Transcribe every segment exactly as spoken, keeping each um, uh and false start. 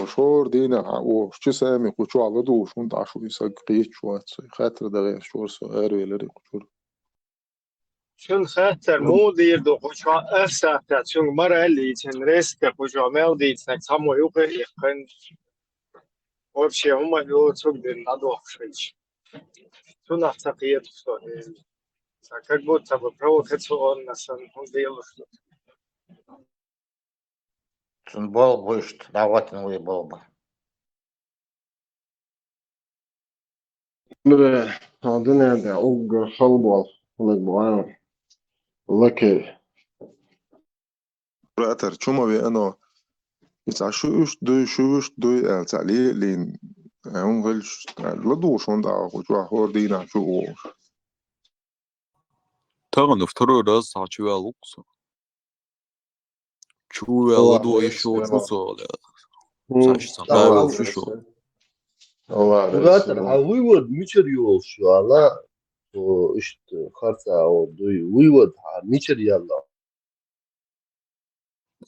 ШордийнахӀа, о, чу сами кху чохь ладугӀуш хӀунда Ӏаш ву и саг кхеташ вац со, хаттар дан гӀерташ вара со, аравелира кху чуьра. Цуьнан хаттар муха дийр ду кху чохь ах сахьтехь, цуьнга мара а лийцина, резко кху чохь мел дийцинарг цхьаммо юкъа а иккхина. Вообще, хӀума а йолу цуьнга дина дӀадохкуш хилча. Цунах ца кхеташ со. Ца как будто бы провокационно санна хӀума лелош ду. Цуьнан болх бу иштта, дӀахӀоттийна вуй болх бу. Амре, хьан дуьнен тӀехь уггар хала болх хӀунаг бу аьлла? Лакей. Братар, чу ма веано. И цхьа шу иштта дуй, шу вуьшта дуй аьлла, цхьа ле а лийна, хьуна хилча, ладугӀуш хӀунда Ӏа кху чохь хӀора дийнахь чу а вогӀуш. Тахана второй раз схьа чу ваьлла ву-кх со. Чу ваьлла ладогӀа йиш йоцуш ву со, цхьа сан бавелла шу шо. Братар, хьан вывод мичара йолуш ю аьлла, со иштта харцахьа дуй, вывод хьан мичара яьлла?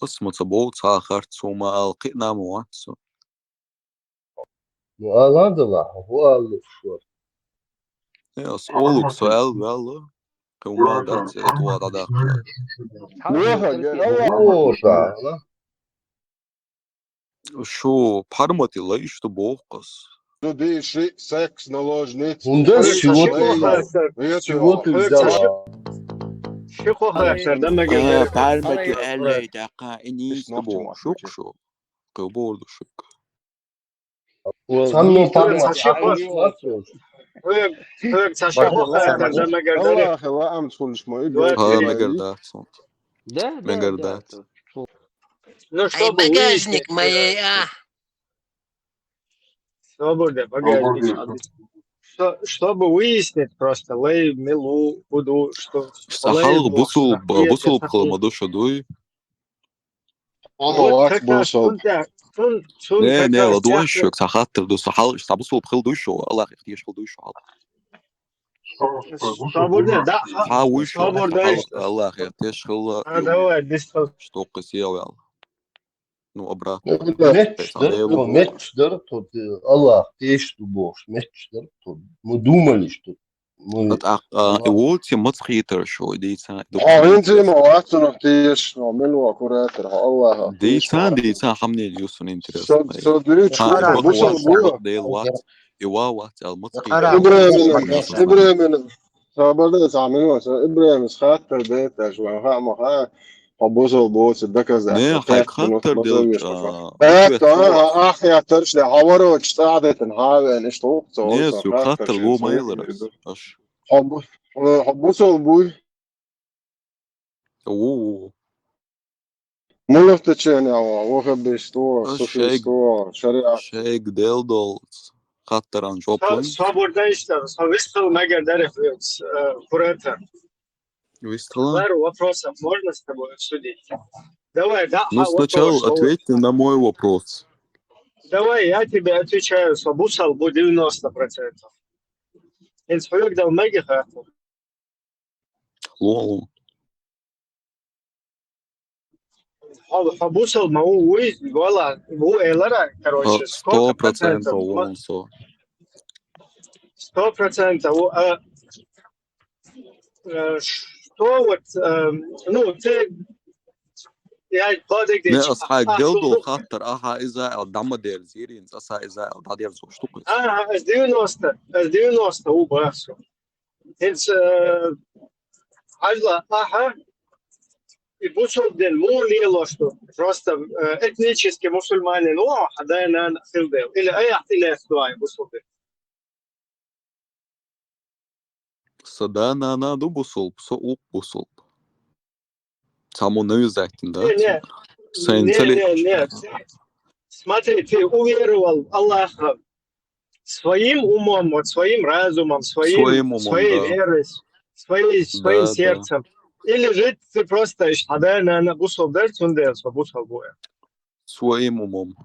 Ас ма ца боху цхьа а харц, хӀума ала кхиъна ма вац со. Ну, ала а делахь, хӀун ала лууш вара? Э, ас олуг со аьлла ваьлла, кхин хӀума дац, э, тӀе дӀадаккха. Боху, гера, ала лууш ала. Шу пхьарматилла иштта боху ас. Зудийши, секс, наложниц. ХӀунда чего ты взял? Чего ты взял? Ши кхо хаттар дан мегар дара. Пхьармати аьллай тӀаккха, и нийса боху шуьга шу. Кхин боху ду шуьга. Цхьанна пхьармат. Хьоьга ца ши кхо хаттар дан мегар дара. Аллахье лаамца хуьлуш ма ю. Ха, мегар дац хьуна. Мегар дац. Ну, чтобы выяснить, а. Свобода, погоди. Что, чтобы выяснить просто, лай, милу, буду, что... Сан хьалха бусулба, бусулба хила ма ду шу дуй. Ама вац бусулба. Не, не, ладогӀа шу, сан хаттар ду, сан хьалха, сан бусулба хила дуй шу, Аллахьех тешаш хила дуй шу хьалха. Свободно, да? Хьан вуй шу, Свободно. Аллахьех тешаш хила. А, давай, без стол. Что кхин сел ваьлла. Ну, обратно. Метташ дара, тхо метташ дара, тхо Аллахьех тешаш ду бохуш, метташ дара, тхо. Мы думали, что мы... ТӀаккха и вовчи маца хийтара шу, дийца. А, хӀинца ма вац цунах тешаш, но мила ву куратор, хьо Аллахьех тешаш. Дийца, дийца, хьан мнение ю суна интересно. Со, со дуьйцу, бусулба ву. Дела вац, и ва вац, ал маца хийтара. ИбрахӀим, ИбрахӀим, Сан бада цхьа минут, сан ИбрахӀимас хаттар дайташ вайн хаа ма хаьа, хьо бусулба воцург доказать. Не, хьайга хаттар делча, а, баьтта, а, а, хаттарш де, хьо ворочу цӀа а дайтина, хьа а веана, иштта гӀуллакх ца волу. Не, сан хаттар хаттар ло ма елара ас. Хьо бу-, хьо бусулба буй? Ву, ву. Муьлха течение ван, ваххабист ву, суфист ву, шариат. Шайга дел долу хаттаран жоп лойн. Со бур дайшта, со вистхила мегар дара хьоьца, э, куратор. Вистхила? Пару вопросов можно с тобой обсудить? Давай, да. Ну, сначала ответь на мой вопрос. Давай, я тебе отвечаю, со бусал бу девяносто процентов. Инс хьоьга дал мега хаттар. Ло, ло. Хьо, хьо бусал ма ву, вуй, вала, ву элара, короче, сто процентов ву со. Сто процентов ву, а, э, что вот, э, ну, ты, я подойди. Не, ас хьайга дел долу хаттар, ахьа иза аьлла, дӀа ма дерзийра, ас иза аьлла, дӀадерзош ду кхуьнца. Ага, ас девяносто, ас девяносто ву бахсо. ХӀинца, э, хьажал, ахьа и бусулба дин муха лелош ду? Просто, э, этнически мусульманин ву хьан дай-нана хила дела? Или айхьа тӀелаьцна ду хьан бусулба дин? Сан да-нана ду бусулба, со ву-кх бусулба. Цхьаммо навязать дина, да? Не, не. Сайн не, цали- не, не. Смотри, ты уверовал в Аллаха своим умом, вот своим разумом, своим, своим умом, своей, да, верой, своей, своим, да, да, сердцем. Или же ты просто иш хьан да-нана бусулба дара, цундела со бусулба ву. Своим умом.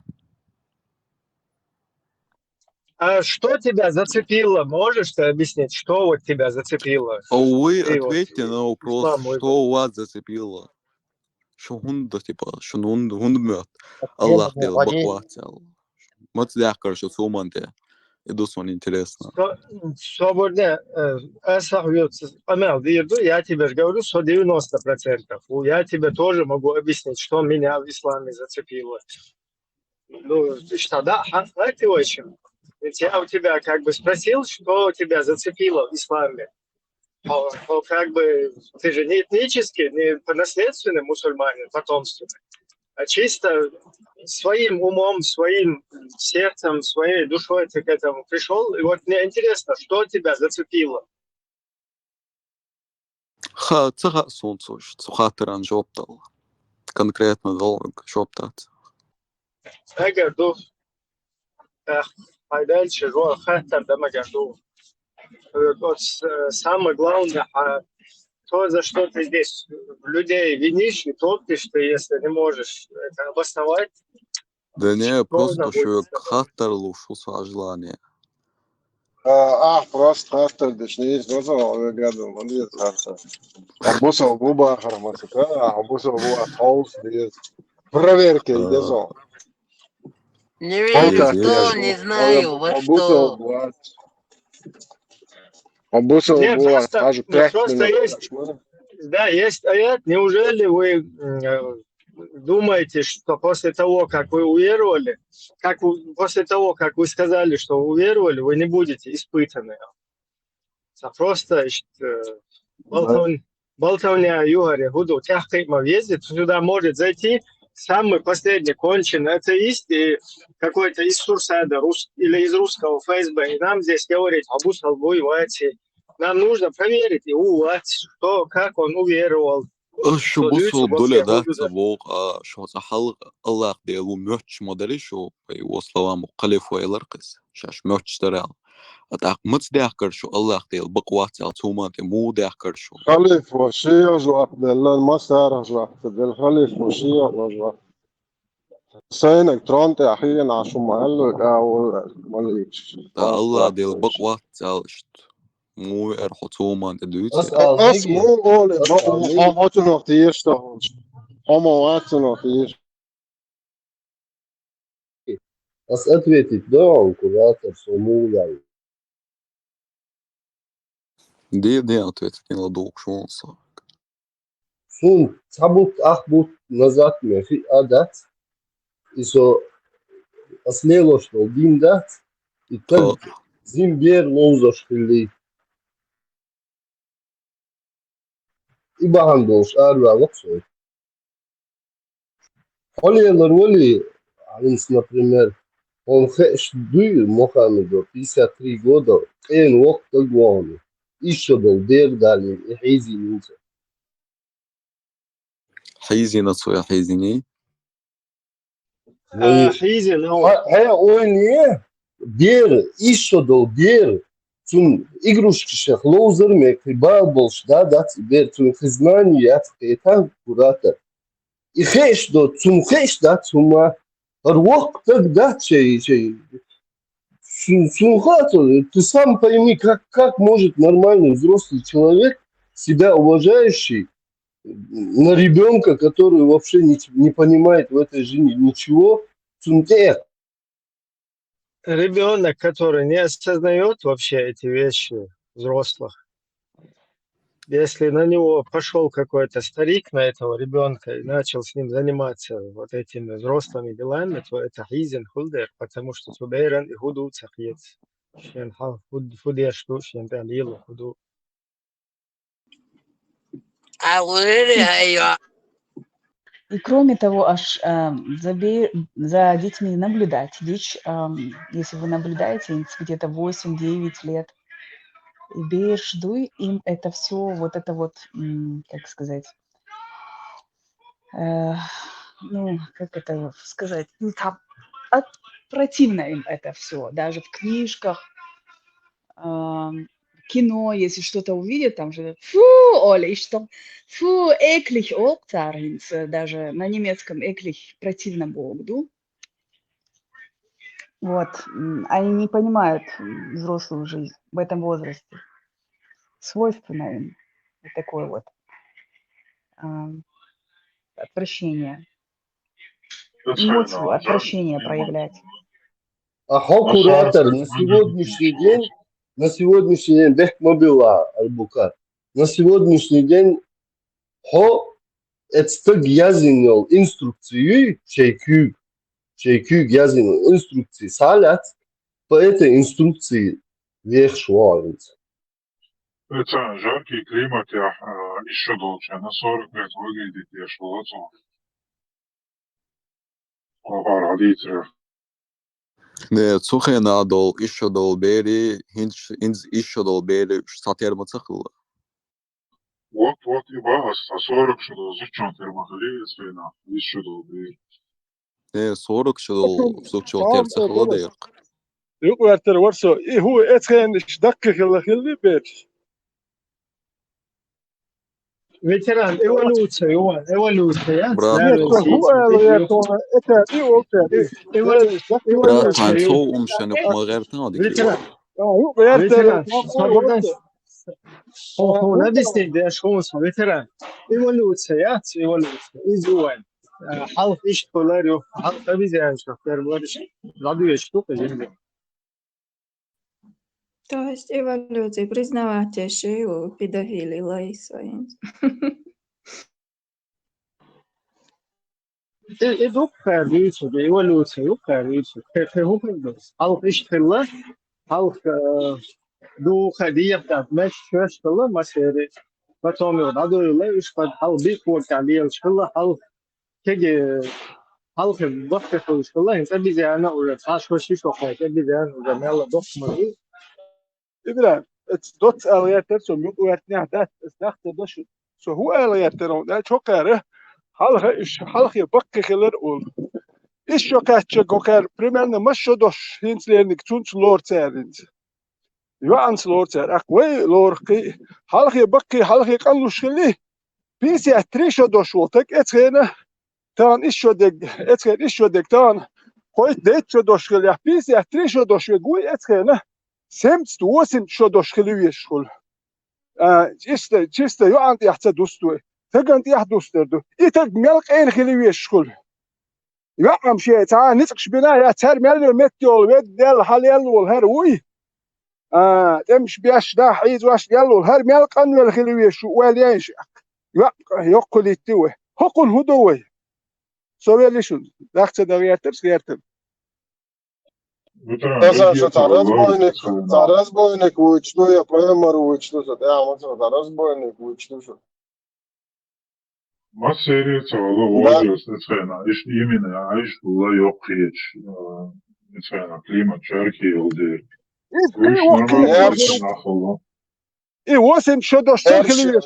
А что тебя зацепило? Можешь ты объяснить, что вот тебя зацепило? А вы ответьте на вопрос, что вас зацепило? Шу хӀунда, типа, шуна хӀунда, хӀунда моьтту Аллах Делан бакъ вац аьлла? Маца даьккхар шу цу моменте? И ду сона интересно. Со-, со бахьан, э, аз хьоьца къамаьл дийр ду, я тебе же говорю, со девяносто процентов. У, я тебе тоже могу объяснить, что меня в исламе зацепило. Ну, ты что, да, ха-, ха, ты очень. Ведь я у тебя как бы спросил, что тебя зацепило в исламе. О, о, как бы, ты же не этнический, не по наследственным мусульманин, потомственный, а чисто своим умом, своим сердцем, своей душой ты к этому пришел. И вот мне интересно, что тебя зацепило? Ха, ца хаьа сона цу, цу хаттарна жоп дала. Конкретно долга жоп дац. Эгер ду, эх, хьай дальше жо хаттар да магар ду. Э, вот, э, самое главное, а то, за что ты здесь людей винишь и топишь, ты если не можешь это обосновать, Да не, что просто она шу будет? хаттар луш, шу сажлане. А, а, просто хаттар деш, не есть возможно, я гадал, он есть хаттар. А бусал губа хармасака, а бусал губа хаус, есть. Проверка, А. Идёт. Не Полка верю, что, есть. Не знаю, во А бусал что. губа. А бусал Не, губа, просто, даже ну, пять просто минут. есть, да, есть аят. Неужели вы м, э, думаете, что после того, как вы уверовали, как у- после того, как вы сказали, что вы уверовали, вы не будете испытаны? Это просто значит, э, болтовня, болтовня юхаре, хӀу ду, тӀехкхиъ ма везде, сюда может зайти самый последний конченый атеист и какой-то из Сурсада рус, или из русского ФСБ, и нам здесь говорить об усалбуй вати. Нам нужно проверить и у вас, что, как он уверовал. Аш шу Что бусал дивится во доле всех дац глазах. вог, а шу цхьа хьалха Аллах Дела ву моьттуш ма дарий шу, по его словам, халифа элар кхес, шаш моьттуш дарал. А тӀаккха маца даьккхар шу Аллах Дела бакъ вац аьнна, цу моменте муха даьккхар шу? Халифа шиъ жоп делла, масара жоп делла, халифа шиъ жоп. Сайнаг трон тӀа хьена шу ма аьлла, а, вала, вала. Да, Аллах Дела бакъ вац аьлла иштта. Муха эр хьо цу моменте дуьйцу? Ас ала Ас меги. муха оли, Ас ма ала у меги. хьо хьо цунах тешаш хьо. Хьо ма вац цунах тешаш. Ас ответить догӀу, куратор, со муха ял. Де, де ответить дина ладугӀуш вон со. Сун цхьа бутт, ах бутт назад ме хи а дац. И со ас лелош дол дин дац. И таг Ха. Зим бер ловзош хилли. И бахьан долуш араваьлла со. Хьо лелар вали, хӀинца, например, хьуна хеаш дуй Мухаммадо, пятьдесят три года, къена воккха даг вахана, ишшо долу дер далийна, и хьийзийна хӀинца. Хьийзийна цо, я хьийзийний? А, хьийзийна, ну, Хьа-, хье, ойне, бер, ишшо долу бер, цун игрушкашех ловзар мекхи бал болуш да дац и бер, цун хизнани яц кхетан курата. И хеаш до, цун хеаш дац хӀума, хӀара воккха даг дац шай, шай. Цун, цун хата, ты сам пойми, как, как может нормальный взрослый человек, себя уважающий, на ребенка, который вообще не, не понимает в этой жизни ничего, цун тӀе ребенок, который не осознаёт вообще эти вещи взрослых, если на него пошёл какой-то старик, на этого ребёнка, и начал с ним заниматься вот этими взрослыми делами, то это хьийзина хул дер, потому что цу беран и хӀу ду ца хета. Шен хьал хӀу, хӀу деш ду, шен тӀе лело хӀу ду. А уже, айо. И кроме того, аш, а, за бе-, за детьми наблюдать, дича, ам, если вы наблюдаете, им где-то восемь-девять лет, и беш дуй, им это всё, вот это вот, м, как сказать, э, ну, как это сказать, ну, там, от-, противно им это всё, даже в книжках, ам, кино, если что-то увидят, там же: «Фу, Оля, и что? Фу, экли олу цара хӀинца», даже на немецком экли противно богу ду. Вот, м, они не понимают, м, взрослую жизнь в этом возрасте. Свойственно им вот такое вот, ам, отвращение, эмоцию отвращения проявлять. А хьо, куратор, на сегодняшний день, на сегодняшний день, бехк ма билла, Абубакар, на сегодняшний день хьо эцу стага яздина йолу инструкци юй, шайн куьйга, шайн куьйга яздина йолу инструкци схьалаьцна, по этой инструкции вехаш ву хьо хӀинца. Оцу жаркий климатехь, а, исс шо долчу хенахь сорок лет выглядеть деш волу цо. Кхо хьара хьадийцарехь. Не, цу хенахь долу исс шо долу берий, хӀинца, хӀинца исс шо долу берий, уьш цхьатерра ма ца хилла. Вот, вот, и боху ас, цхьа сорок шо долу зудчо терра ма хилла оцу хенахь, исс шо долу берий. Э, сорок шо долу зудчо терра ца хилла дера. Юкъаваьртар вара со. И хӀун, эцу хенахь даккхий хилла хилла бераш? Ветеран, эволюция, Иван, эволюция, я? Брат. Нет, хӀун ала гӀерта, эта и олча. Эволю-, эволюция. Брат, хьайн цо умшанук ма гӀерта дика. Ветеран. А, юкъаваьртар. Ветеран, свободен. Хьо, хьо, объяснить деш хӀун со, ветеран. Эволюция яц, эволюция. Иза ю вайн. Э, хьалха иштта хилар ю, хьалха обезьянаш хир бара, дӀадоьдуш ду-кх иза. То есть эволюция признавать еш ю педофилий лай своим. И, и дуккха дуьйцург, эволюция дуккха дуьйцург. Кхе, кхе хӀун хир ду? Хьалха иштта хилла, хьалха, э, дукха дехьа меттигаш хилла, масери. Потом юха дӀадуьйла, уьш хьалха бикъ воккхахь лелаш хилла, хьалха кеги, хьалха баккхий хуьлуш хилла, хӀинца обезьяна уже, цхьа шо ши шо кхайкха, обезьяна уже мелла доккха ма ду. Ибрахим, эцу доцца ала гӀертара со, мукъа ваьртинехь дац, ас даха ца до шу. Со хӀун ала гӀертара хьуна аьлча, хӀокхара хьалха уьш, хьалхе баккхий хилар олу. Исс шо кхаьчча, хӀокхара примерно масса шо дош хӀинца лерниг цунца лору цара хӀинца. ЙоӀанца лору цара, аккха вай лору кхин а. Хьалхе баккхий, хьалхе къанлуш хилли, пятьдесят три шо дош волу стаг эцу хенахь, тахана исс шо дерг, эцу хенахь исс шо дерг, тахана кхойтта дейтта шо дош хилла, пятьдесят три шо дош верг вуй эцу хенахь, семьдесят восемь шо дош хила везаш хуьлу. А, чисто, чисто йоӀан тӀехь ца дусту вай. Стагана тӀехь дустар ду. И стаг мел къена хила везаш хуьлу. ЙоӀам шен цхьа а ницкъаш бина, я цара мел йо метта йолу ведда лелла, хьан лелла волу хӀара вуй? А, тӀемаш беш нах хьийзош лелла волу хӀара мел къанвелла хила везаш ву, ойла яйша. ЙоӀ, йоккха хилийти вай. ХӀокхунна хӀун до вай? Со велли шуна, даха ца дан гӀертара, ас гӀертара. Аса, со цхьа разбойник, цхьа разбойник вуьйцуш ду, я поймар вуьйцуш ду, со тӀехь ма ца, цхьа разбойник вуьйцуш ду со. Массерий ца вала вожас эцхена, иштта имина, а иштта ла йоккхечу, э, эцхена климат жаркий йолу дела. Уьш нормально нахала. И восемь шо дош цархили веш.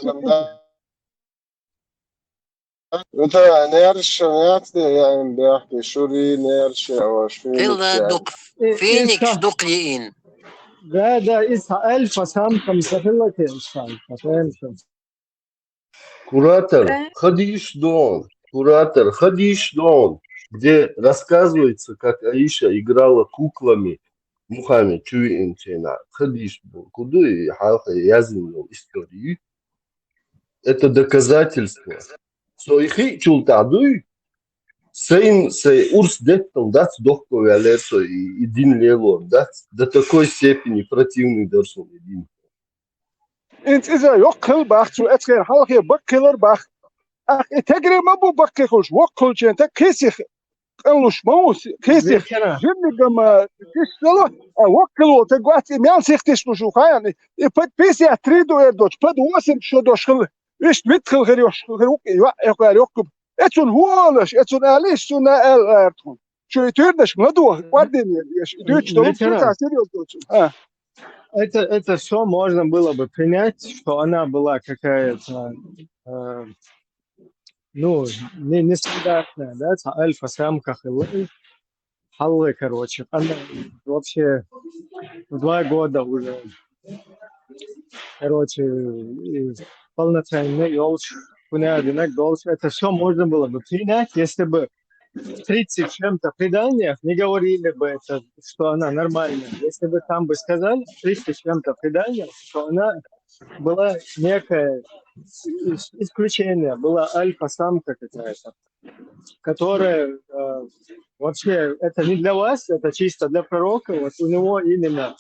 Ута нерша, нерша, я им бяхти, шури нерша, ва шури. Хилла нерша. Дукх, э, феникс иска дукх йиъин. Да, да, иза альфа самка, ма ца хилла те, альфа самка, альфа. Куратор, э? Ходишь дом, куратор, ходишь дом, где рассказывается, как Аиша играла куклами Мухаммед Чуинчена. Ходишь дом, куда и халха язынул историю. Это доказательство. Со и хиъчул тӀаьхьа дуй, сайн, сайн урс деттал дац, дохко ваьллера со и, и дин лелор дац, до такой степени противный дара суна и дин. Инца иза йоккха хила бах, цу эцхера хьалхе баккхилар бах. Ах, и тегре ма бу баккхихуш, воккхулчен таг кхийсих къанлуш ма ву, кхийсих. Векера. Жиммигама тишлала, а воккхило таг вац, и мел сих тишлуш ву, хайан, и пад пятьдесят три ду эр доч, пад восемь шо дош хила. Виш вит хила хир йош, хир вук, и ва, э, хир йоккхуб. Эцун хӀу олаш, эцун алиш, цуна эл артхун. Чё, и тюрдаш, младо, квардин, еш, и дюч, то лучше, серьёзно, а. Это, это всё можно было бы принять, что она была какая-то, э, ну, не, нестандартная, да, ца-, альфа-самка хилла, халла, короче. Она вообще в два года уже, короче, и полноценный, ёлч, кунядинок, долч. Это всё можно было бы принять, если бы в тридцать с чем-то преданиях не говорили бы это, что она нормальная. Если бы там бы сказали в тридцать с чем-то преданиях, что она была некое ис-, исключение, была альфа-самка какая-то, которая, э, Вообще, это не для вас, это чисто для пророка. Вот у него именно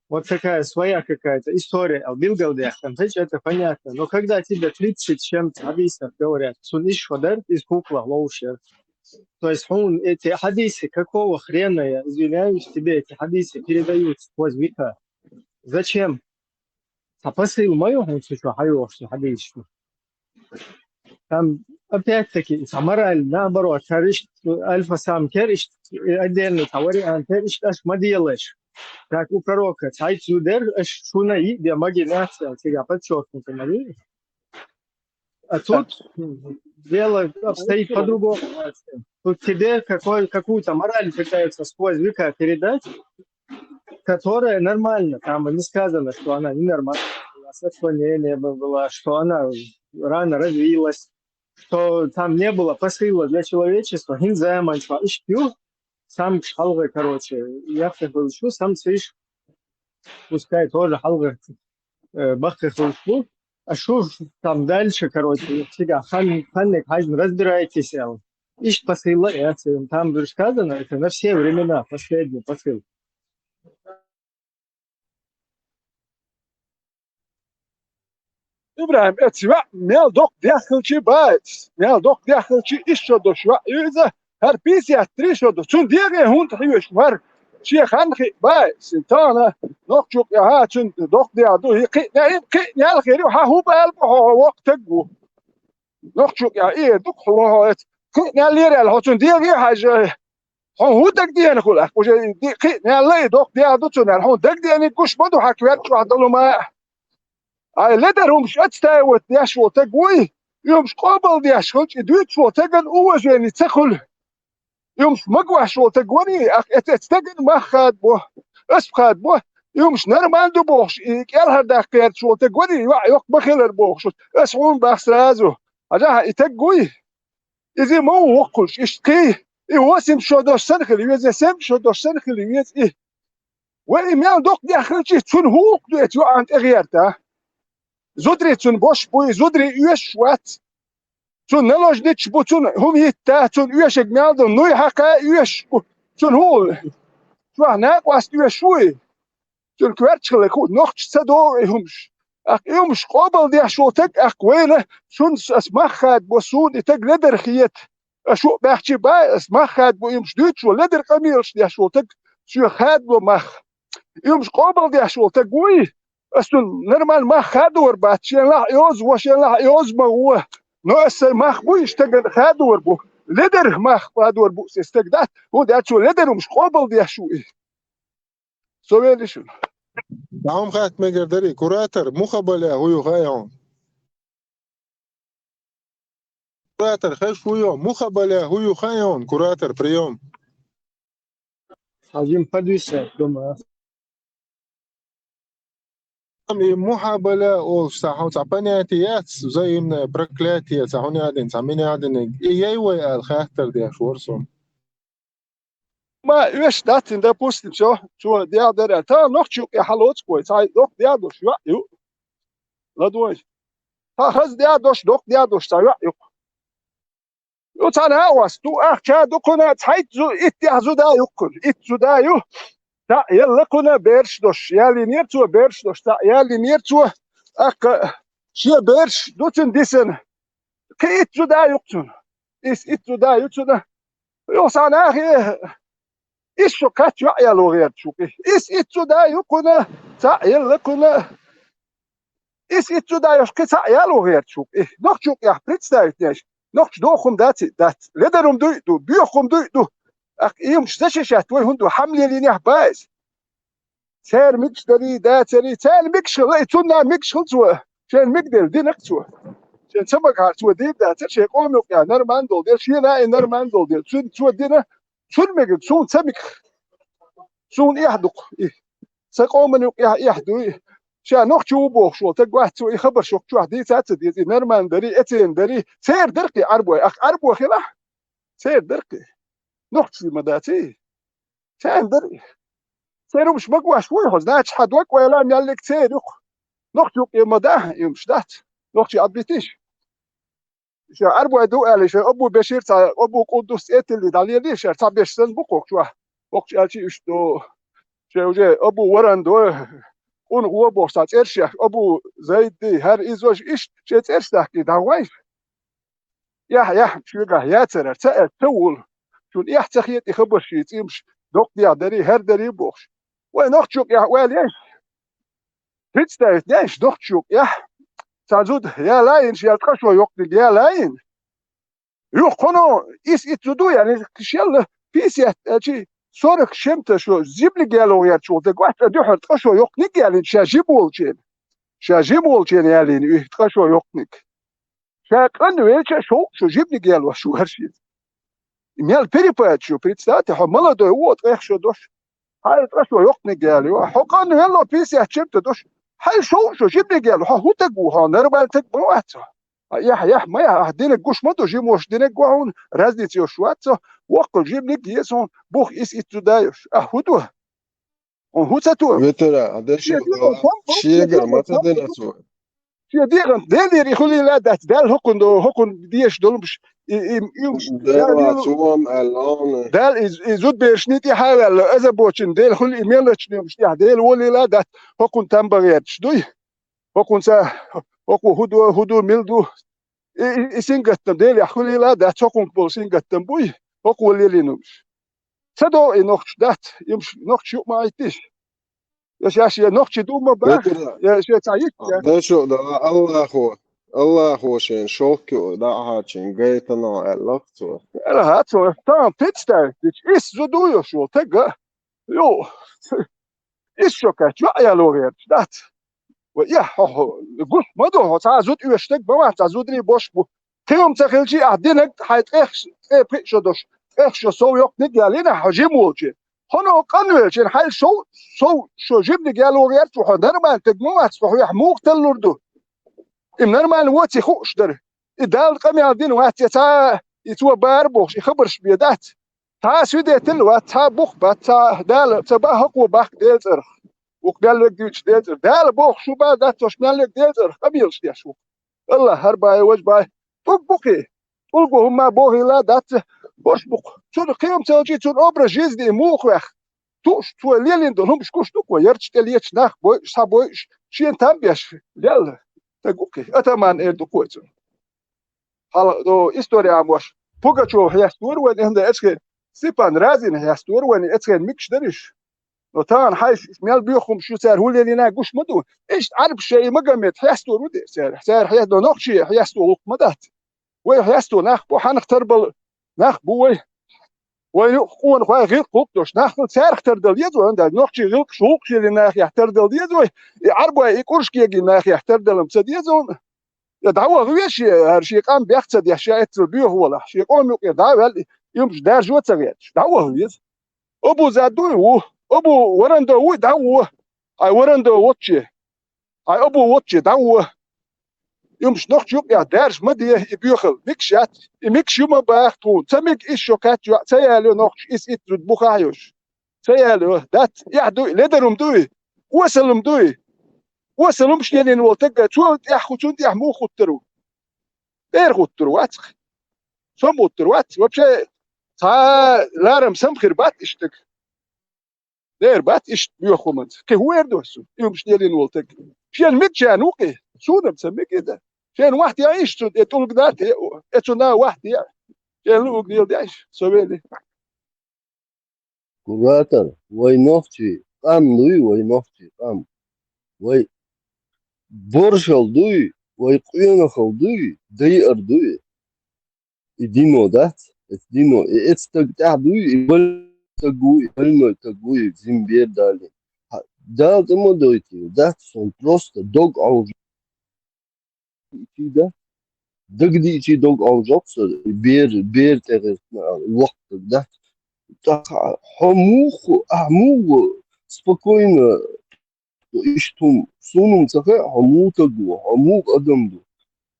вот такая своя какая-то история. А билгалдех, там, знаете, это понятно. Но когда тебе тридцать с чем-то хадисов говорят, суниш ходар из кукла лоушер. То есть он, эти хадисы, какого хрена, я извиняюсь, тебе эти хадисы передают сквозь века? Зачем? Цхьа посыл ма ю хьуна цу чу хьайохуш хьадийсаш. Там, опять-таки, цхьа мораль, наоборот, кхаьришт, альфа-самка кхаьришт, отдельный цхьа вариант кхаьришт, аш ма делаш. Как у пророка, цхьайтта зуда дер, аш шуна йиъ де маги нацал, цига подчеркнуто ма ю. А тут дело обстоит по-другому. Тут тебе какой, какую-то мораль пытаются сквозь века передать, которая нормальна. Там не сказано, что она ненормальна, у нас отклонение бы было, что она рано развилась, что там не было посыла для человечества. Хин заман чва ишпю, сам шалга, короче, я хотел, что сам циш, пускай тоже халга, э, бахка хулшлу. А что там дальше, короче, всегда хан, ханник хазин разбирайтесь, эл. Ишт посыла, я, там же сказано, это на все времена, последний посыл. ИбрахӀим, эци ваъ, мел докъ деххалчи бац, мел докъ деххалчи ишшо дош ваъ юза, хӀар писят три шо до. Цун дегӀе хӀунда хьоьш вар? Шен хан хи бац, син тана, нохчу къяхьа цун докъ дехьа ду, хи кхиъна, им кхиъна хир ю, хьа хӀу бал бу хьо, хьо вокх таг ву. Нохчу къяхьа и дукха хьо, хьо эц. Кхиъна лерал хьо цун дегӀе хьажа. Хьо хӀун дагадеана хула? Уже ди-, кхиъна лай докъ дехьа ду цунал. Хьо дагадеаниг гуш ма ду хьа кверт чохь долу ма. Ай, ледар хӀумаш ацтай вот деш волу таг вуй, и хӀумаш къобал деш хилча, и дуьйцуш волу таган уважени ца хуьлу. И хӀумаш магош волу таг вари, ах, эц-, эц таган мах хадабо, ас хадабо, и хӀумаш нормально ду бохуш, и кӀелхьардаккха гӀерташ волу таг вари, ваъ, йоккха ма хилар бохуш. Ас хьуна бах сразу. Хьажахьа, и таг вуй. Иза ма ву воккхуш, иштта кхий, и восемь шо дош санна хила веза, семь шо дош санна хила веза и. Ва и мел докъ деххалчи, цунна хӀуллакх ду эца йоӀан тӀе гӀерта. Зударий цунна бош буй, зударий оьшуш вац. Цунна наложничаш бу, цунна хӀума хӀитта, цунна оьшург мел ду, нуй хьакха оьшуш бу. Цунна хӀума, чохь накъост оьшуш вуй? Цуьнан коьртачу хилла хӀу нохча ца догӀу и хӀумаш. ТӀаккха и хӀумаш къобал деш волу таг, тӀаккха вайна, шуна ас мах хадабо, суна и таг ледар хета. Аша хӀу баьхчи бай, ас мах хадабо, и хӀумаш дуьйцуш волу ледар къамелаш деш волу таг, соьга хадабо мах. И хӀумаш къобал деш волу таг вуй, ас цунна нормально мах хадор бац, шен лахь йоза во, шен лахь йоза ма во. Но ас сайн мах буй, иштаган хадор бу. Ледар мах хадор бу, ас стаг дац, хӀунда аьлча цо ледар хӀумаш къобал деш ву и. Со вели шуна. Даума хатта мегар дарий, куратор, мухабале хӀу ю хаьий хьуна? Куратор, хеш хӀу ю? Мухабале хӀу ю хаьий хьуна, куратор, приём. Хьажим подвисать, думаю. И мухабале олуш цхьа хьо-, цхьа понятие яц, взаимное проклятие, цхьа хӀун яздина, цхьа мин яздина. И яй вай аьлла хаттар деш вара со. Ма оьшуш дац, допустим, всё, цо дегӀ дара. Та нохчу юкъе хьалоцу вай, цхьа докъ дегӀ дош йоӀ ю. ЛадогӀий. Та хаза дегӀ дош, докъ дегӀ дош цхьа йоӀ ю. Ю цхьа накъост ду, ахча ду кхуна, цхьайтта зу-, итт дехьа зуда ю кхуна, итт зуда ю. Цхьаъ елла кхуна бераш дош, ялийнера цо бераш дош, цхьаъ ялийнера цо, тӀаккха шен бераш ду цуьнан дисина. Кхин итт зуда ю кхуна. Ис итт зуда ю цуьнан. Юха цхьа нахе, ис шо кхаччо а яло гӀерташ ву кхи. Ис итт зуда ю кхуна, цхьаъ елла кхуна. Ис итт зуда йош кхин цхьаъ яло гӀерташ ву кхи. Нохчу юкъехь представить деш. Нохчу доху хӀума дац и, дац. Ледар хӀума дуй а ду, боьха хӀума дуй а ду. ТӀаккха и хӀумаш защищать вай хӀунда ду? Хьамлелийнехь баьза. Церан мегаш дарий, дацарий, церан мегаш хилла, и цунна мегаш хилла цо. Шен мегделла динарг цо. Шен ца магахьара цо дийр дацара, шен къоман юкъехь нормально долу дела, шена а и нормально долу дела. Цуьнан цо дина, цуьнан мегаш, суна ца мегаш. Суна эхь ду-кх и. Сан къоман юкъехь эхь дуй. Ша нохчо ву бохуш волу таг вац цо, и хабар шух чохь дийца а ца деза, и нормально дарий, эцена дарий. Церан дара-кх и Ӏарбой, ах Ӏарбо хилахь? Церан дара-кх и. Нохчий ма дац и. Церан дара и. Церан хӀумаш магош вуй хьо, значит, хьан дог ойла меллиг церан ю-кх. Нохчу юкъе ма дахьа, и хӀумаш дац. Нохчий Ӏадбитиш. ша Ӏарбой ду аьлла, ша Абу Бешир цхьа, Абу Къуддус цӀе тиллий дӀалелий, ша цхьа беш санна бу кхокхуш. Кхокхуш аьлча иштта ду. Ша уже Абу Варандо, къун гӀо бохуш цхьа цӀераш яхаш, Абу Зайди, хӀара иза важа иштта, шен цӀераш дахкий дӀагӀойша. Яхь, яхь, шуьгахь яцарара, ца аьлла, ца волу. Шуна эхь ца хетий хабарш ший цӀимаш, доккха дехьа дарий, хӀара дарий бохуш. Вай нохчо юкъехь ойла еш. Представить деш, нохчо юкъехь. Цхьа зуда ялайина, шел ткъа шо йоккханиг ялайина. Юха кхуно ис итт зуда яьлла, шел пятьдесят, э, чи сорок чем-то шо жиманиг яло гӀерташ волу дерг вац, ткъа дуьхьал ткъа шо йоккханиг ялийна, ша жима волчеран. Ша жима волчеран ялийна, и ткъа шо йоккханиг. Ша къанвелча шовзткъа шо жиманиг ялош ву хӀара шен. Мел перепад шу, представьте, хьо молодой ву, ткъех шо дош. Хьай ткъа шо йоккханиг яло, хьо къанвелла пятьдесят чем-то дош. Хьай шовзткъа шо жиманиг яло, хьо хӀун таг ву, хьо нормальный таг ма вац хьо. Хьа яхь, яхь, ма яхь, ахь динарг гуш ма ду, жимош динарг го хьуна, разница йош вац хьо, воккхал жиманиг еза хьуна, бух ис итт зуда йош. Ахь хӀун ду? Хьуна хӀун ца ту? Ветера, а дешо Шен дала, дегӀан шегара ма ца дина цо. Шен дегӀан, Делера и хуьлийла дац, Далла хӀокхунна до, хӀокхунна дезаш долуш, и, и, и, Дела Далла цо ма аьлла. Далла и, и зудберашний тӀе хьаваьлла, озабоченный Дела хуьлий, и мелочный йолуш тӀехь Дела волийла дац, хӀокхунна там бан гӀерташ дуй. ХӀокхунца, хӀокхо хӀун ду, хӀун ду, мила ду. И, и, и сингаттам Делехь хуьлийла дац, хӀокхунга болу сингаттам буй, хӀокхо лелийна хӀумаш. Ца догӀу и нохча дац, имаш нохча юкъа ма Ӏиттиш. Я шаьш я нохчий ду ма бах, Ветера, я шен цхьа йист я. Дешо дала, Аллахо, Аллахо шен шовкки дӀа а хьарчийна гайтана аьлла цо. Аьлла цо, там представить, ис зуда йош волу тага. Йо, ис шо кхаьчча, йоӀ яло гӀерташ дац. Ва эхь, хьо, хьо, гуш ма ду, хьо цхьа зуда оьшург ма вац, цхьа зударий бош бу. Кхин хӀума ца хилчий, ахь динарг хьайн ткъех, ткъе пхиъ шо дош, ткъех шо сов йоккханиг ялийна, хьо жима волчеран. Хьуна къанвелчеран, хьай шов, сов шо жиманиг яло гӀерташ ву, хьо нормальный таг ма вац, хьо хьоьх муха таллур ду? И нормальный воций хууш дара. И Далла къамел дина вац, я цхьа, и цо бара бохуш, и хабарш бен дац. Цхьа а свидетель вац, цхьа а бух бац, цхьа а Дала ца бан хӀокхо бахка Делан цӀарах. Вукх мел верг дуьйцуш Делан цӀарах. Дала бохуш шу бан дац, ош мел верг Делан цӀарах къамелаш деш ву. Аллах хӀара бан важа бан. ТӀулг бу кхин. ТӀулго хӀумма бохийла дац, бош бу кху. Цунна кхин хӀума ца хилчий, цунна образ жизни и муха ваьхна. Туъуш, цо лелийна долу хӀумаш гуш ду кхо, ярташ тӀе леташ нах бойуш, схьа бойуш, шена там беш, лелла. Таг ву кхин. Атаман эр ду кхо цунна. Хьала, о, история Ӏамош. Пугачёва хьестора вайн, эхна, эцхен Степан Разина хьестора вайн, эцхен микаш дариш. Но тахана хьайша мел боьху хӀума шу цара хӀун лелийна гуш ма ду. Иштта Ӏарбаша и Магомед хьестора ву де цара. Цара хьест-, но нохчий хьесто гӀуллакх ма дац. Вай хьесто нах бу, хьанах тарбал нах бу вай. Вай юкъа къонахой гӀиллакх гӀуллакх долуш. Нах царах тардал деза вай, дан нохчий гӀиллакхаш гӀуллакхаш лелийна нахехь тардал деза вай. И Ӏарбой и кӀурш кегий нахехь тардалам ца деза вай. Я дӀаваха веза шен, хӀара шен къам бех ца деш, ша эццал боьха валахь, шен къоман юкъе дӀа а ваьлла, и юмаш даржо а ца гӀерташ, дӀаваха веза. Абу Зад дуй ву, Абу Варандо вуй, дӀа а во. Хьай Варандо воцче, хьай Абу воцче, дӀа а во. Юмаш нохча юкъехь даржа ма де, и боьхал. Микаш яц, и микаш ю ма баха тхуна. Ца мига ис шо кхаьчча, ца ялайо нохча, ис итт зуда бу хаа йош. Ца ялайо, дац, эхь дуй, ледарум дуй, осалум дуй. Осалумаш лелийна волу таггай, цо тӀехь хӀу, цунна тӀехь муха гӀуттар ву? ТӀера гӀуттар вац-кх. Сом гӀуттар вац. Вообще, цхьа ларам сам хир бац иштаг. Дера бац иштта боьха хӀуманца. Кхин хӀун эр ду ас цунна? И хӀумаш лелийна волу таг. Шен мега шена ву кхин. Суна-м ца мега и дан. Шена вахт ян иштта цунна, тӀе тӀулг дан, тӀе, тӀе цунна вахт ян. Шена луъург дела деш, со вели. Куратор, вай нохчий къам дуй, вай нохчий къам. Вай боршал дуй, вай къонахал дуй, дайар дуй. И дино дац, эцу дино, и эцу стаг тӀехь дуй, и больной стаг вуй, и больной стаг вуй, зимбер дали. Хьа, Дала тӀе ма дойтийла, дац сон просто дог Ӏовжа. Ичи дац. Дагадиъчий дог Ӏовжокх со, и бер, бер тӀе гӀиртина ала, и воккха стаг дац. ТӀаккха хьо муха, ахь муха спокойно Иштта хӀума, суна-м ца хаьа, хьо муха стаг ву, хьо муха адам ду.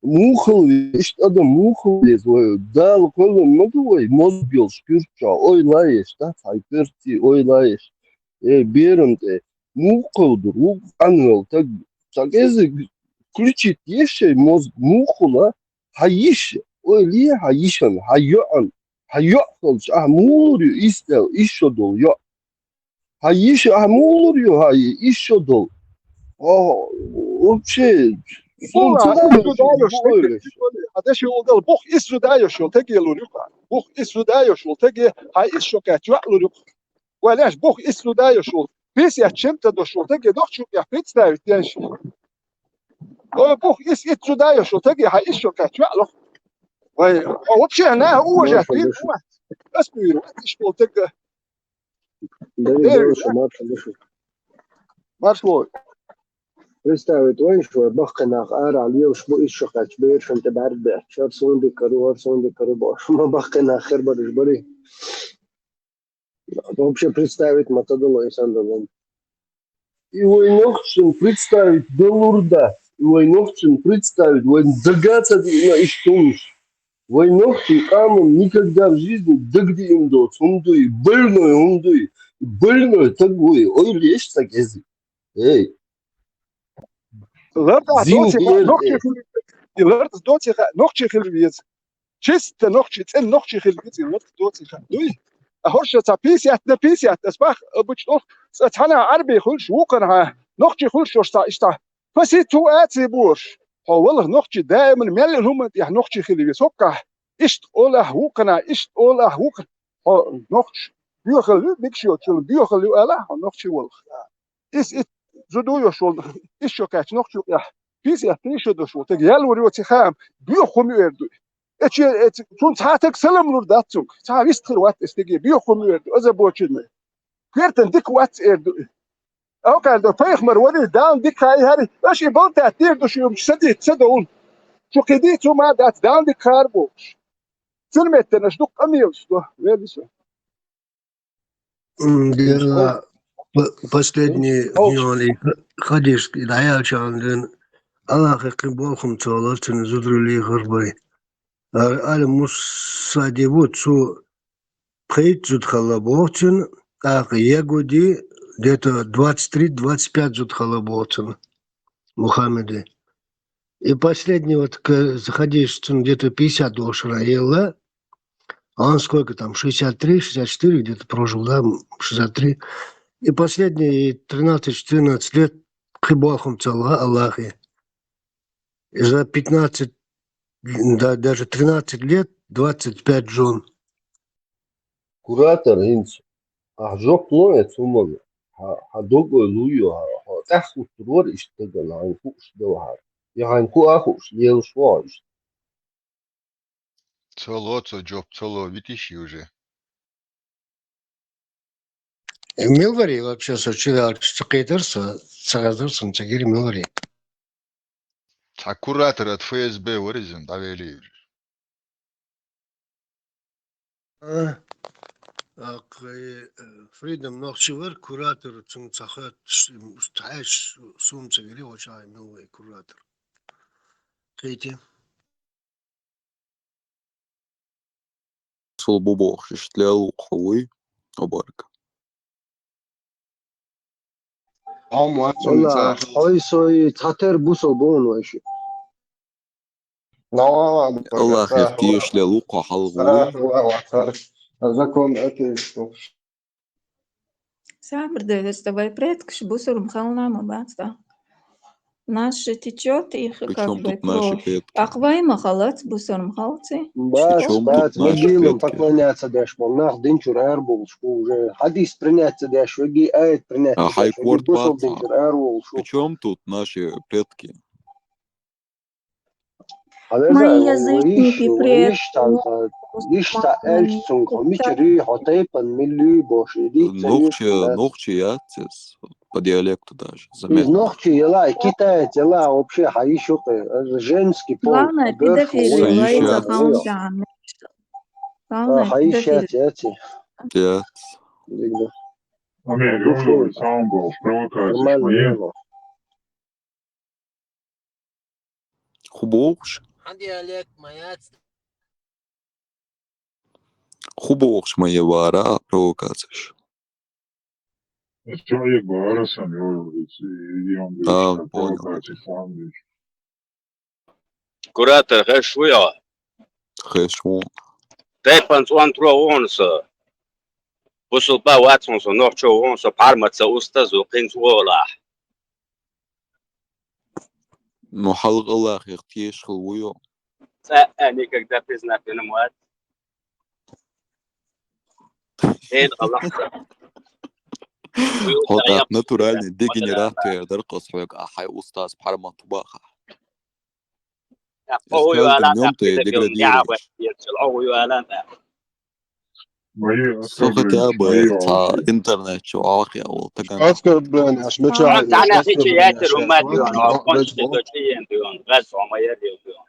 Муха хила веза, иштта адам муха хила веза вай? Дала кхоьллина ма ду вай, мозг йолуш куьрччохь, ойла еш, дац, хьайн коьртаций ойла еш. Э, берам тӀе, муха кховдур ву къанвелла стаг? Цхьа кӀезиг включить еш шайн мозг, муха хуьлу? Хьан йиш, ойла е хьан йишан, хьан йоӀан, хьан йоӀ хилча, ахьа муха лур ю исс дел, исс шо долу йоӀ? Хьан йиша ахьа муха лур ю, хьан исс шо долу? О, вообще, суна Бух ца исс зуда йош йолу теге, хьан деши волу дала, бух исс зуда йош йолу теге лур ю-кх. Бух исс зуда йош йолу теге, хьан исс шо кхаьчча йоӀ лур ю-кх. Вай леш, бух исс зуда йош йолу, пятьдесят чем-то дош йолу теге нохчо тӀехь представить деш. О, бух исс, исс зуда йош йолу теге, хьан исс шо кхаьчча йоӀ лур-кх. Вай, о, вообще, нах уважать дийр вац. Ас буьйр вац, иш болу теге. Дари, Эй, дари, шу, марша, марша. Маршо. Представить вайн, шу вай баккхий нах арахь лелаш бу, исс шо кхаьчча берашна тӀе бӀаьрг баьхча, хӀара суна дика кару, хӀара суна дика кару бохуш, ма баккхий нах хир бараш барий. Вообще представить ма ца дало и сан далан. И вай нохчийн представить далур дац. И вай нохчийн представить, вайн дага ца диъна иштта хӀумнаш. Вай нохчийн къаман никогда в жизни дагадиъна доцу хӀума ду и, больной хӀума ду и. Больной стаг ву и, ойла еш стаг эзи. Эй. Ларда Зин доци ха, эр, нохчи э. Хили, и ларда доци ха, нохчи хили веза. Чисто нохчи, цӀена нохчи хили веза, и ларда доци ха. Дуй? А хӀорша ца пятьдесят на пятьдесят, ас бах, обычно, ца цхьана Ӏарби хуьлуш, вукхана хьа, нохчи хуьлуш йош ца иштта. Паси цу аци бош. Хьо валах нохчи даиман мел хӀума тӀехь нохчи хили веза. Хоккахь, иштта олахь вукхана, иштта олахь вукхана. Хьо нохчи, боьхал ю, микшио чул боьхал ю, алахь, хьо нохчи валах. Ис ит зуду йош волу, ис шо кхаьчча нохчу юкъехь, писехь тийшо дош волу, тега ял вур йоци хаам, боьха хӀума эр ду. Эче, эци, цунна цхьа таг салам лур дац цунга, цхьа вист хир вац эс теге, боьха хӀума эр ду, озабоченный. Коьртан дика вац эр ду. Авкъар до пайхамар вари, Далла дика хай хари, аша и балтат дер ду шу юмчу садит, садовун. Шу кхиди, цу ма дац, Далла дика хар бохуш. Цуьнан меттанаш дукха къамелаш до, вели со. М, дела, по-, последний, О. Юан, и ха-, хадиш, и дӀаяьлча ан ден, Аллахе кхин болхам ца лар, цуьнан зударий лехар бай. Ар-, али Мусади ву, цу пхийтта зуда хала боху цуьнан, тӀаккха Ягуди где-то двадцать три, двадцать пять зуда хала боху цуьнан, Мухаммеди. И последний вот к-, хадиш, цуьнан где-то пятьдесят долу шарахь елла, А он сколько там, шестьдесят три, шестьдесят четыре где-то прожил, да, м, шестьдесят три. И последние тринадцать-четырнадцать лет кхин болхам ца ло Аллахе. И за пятнадцать, да, даже тринадцать лет двадцать пять жен. Куратор, хӀинца ахьа жоп ло эцу хӀуманна? Хьан, хьан дог ойла луй, хьан, хьан тӀаьхьа хӀуттур вара иштта дагана, хьайна хууш ду хьара? Я хьайна хуу а хууш, лелаш ву хьо иштта? Ца ло, ца жоп, ца ло, витиш ю уже. Э, мила вари вообще со чуьра ца кхетар со, ца хазар сан ца гири мила вари. Цхьа куратор от ФСБ вари иза, дӀавели уже. А, а, кхе, э, Freedom нохчи вар, куратор, цунга ца хатт, ш-, м, ш-, тхьаьш сум ца гири, вачай мила вай куратор. Кхете. Цул бу бохуш, иштта лел ву кхо вуй, обарг. Хьо ма вац цунна Валла, цӀа хьо и со и цхьатера бусал бу хьуна вайши. Аллахе тешаш лел ву кхо хьалха вуй. Закон атеист ву. Сабр дай, вай предкаш бусурм хилла ма бац, да? Наш течёт, их как бы кровь. Причём тут наши предки? Ах, вай ма халац, бусурм халци. Бац, бац, могилам поклоняться деш бу, нах дин чуьра ара болуш бу уже. Хьадис принять ца деш, веги аят принять ца деш, веги бусал дин чуьра ара болуш бу. Причём тут наши предки? Хьан верза, Мои язычники, вайш, предки, вайш там, ну, та, вайш та аьлча цунга, хьо мичара юй, хьо тайпан милла юй бохуш, и дийца нохчи, нохчи яц иза, по диалекту даже, заметно. Из нохчи яла, и китаец яла, вообще, хьан йиш ю-кх, женский пол. Главное, педофилия, вай за халчан. Главное, хьан йиш яц, педофилия. Яц. Яц. Амир, Южа, сам бу, провокация. Нормально. Ху бохуш? Хьан диалект ма яц. Ху бохуш ма е вара провокацеш? А, понял. Куратор, хеш ву я? Кхеш вон. Тайпан цӀонтро вон со. Бусулба вац хьуна со, нохчо вон со, пхьармаца устаз ву кхин цӀолахь. Ну, хьалгӀалахих тешхал ву йо. ЦӀа а никогда признать вина ма вац. Эн гӀалахца. Хьо тӀаккха натуральный дегенерат вер дар кхас хьоьга, а хьай устаз пхьармат баха. Эскалдин нём тӀе деградируешь. Со хотя бы цхьа интернет чу Ӏохъяь волу тагана. Оскорбление, аш мичахь. Цхьана хичи яйтар хӀума дуьйхьна, хьо конча дика чӀиен дуьйхьна, гӀаз хьо ма яр дуьйхьна.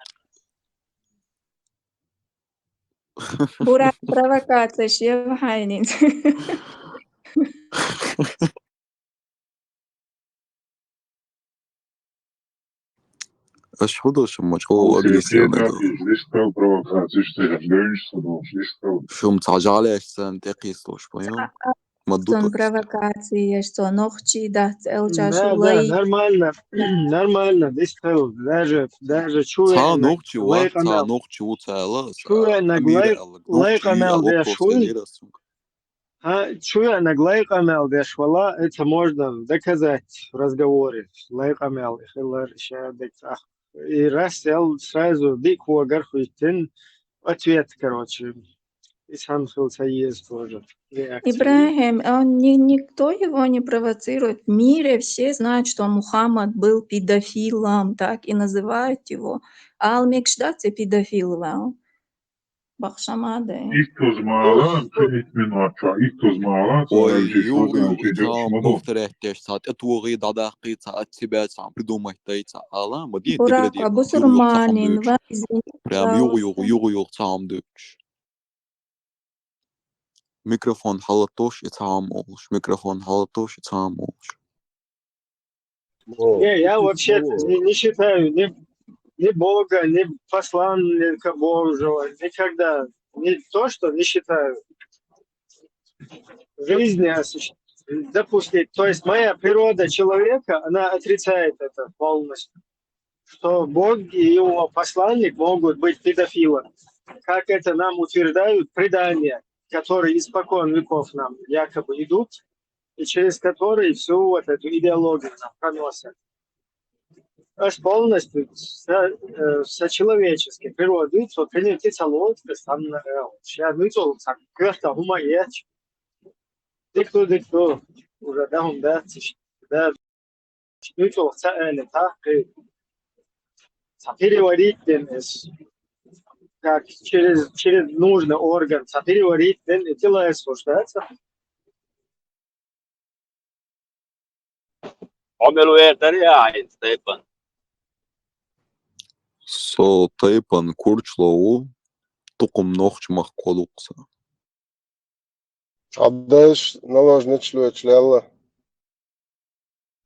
Бурак провокацеш я вахьайнин. Аш худо шума чӀогӀа агрессивный ду. Шума цхьа жӀалеш санна тӀекхийслуш, понял? Ма ду. Сон провокацеш, со нохчий дац элча. Да, да, шулай. Нормально, нормально, дистхил, даже, даже чу веана нохчи вац, лайкъамел, нохчи ву ца аьлла, чу веана лай-, лайкъамел деш ву. ХӀа, чу веана лайкъамел деш вала, это можно доказать в разговоре. Лайкъамел хилар ша дек цӀа. И раз ял сразу дик вогар хӀуьттина, ответ, короче. И сам хил ца еза тоже. Реакция. Ибрахим, он ни-, никто его не провоцирует. В мире все знают, что Мухаммад был педофилом, так и называют его. Ал мегаш дац и педофил ваьлла. Бахша ма де. Иттуз мала, кхин итт минот чохь, иттуз мала, ой, югӀу-югӀу, цхьа повторять деш, цхьа тӀетогӀий, дӀадаккхий, цхьа от себя, цхьа придумать дай, цхьа ала, ма де, Бурак, деградир, бусурманин, югӀу-югӀу, цхьа хӀума дуьйцуш. Прям югӀу-югӀу, югӀу-югӀу, цхьа хӀума дуьйцуш. Микрофон хьалатош, и цхьа хӀума олуш, микрофон хьалатош, и цхьа хӀума олуш. Не, я вообще не, не считаю ни, ни Бога, ни посланника Божьего, никогда. Не то, что не считаю. В жизни осуществ-, допустить. То есть моя природа человека, она отрицает это полностью. Что Бог и его посланник могут быть педофилами. Как это нам утверждают предания, которые испокон веков нам якобы идут, и через который всю вот эту идеологию нам проносят. Аш полностью со, э, со человеческой природой, со принятый ца лоцкость, там, э, ща, ну, и то, там, квехта гума ечь. Дикту, дикту, уже, да, он, да, циш, да, ну, и то, ца, э, не так, и ца переварить, э, с-, как через, через нужный орган, ца переварить, э, и тело, э, слушается. Хьо мила вер дара ахьа тайпан? Со тайпан Курчло ву, тукхум Нохч-махко дукха со. Цхьаберш наложницаш лоьцуш лелла.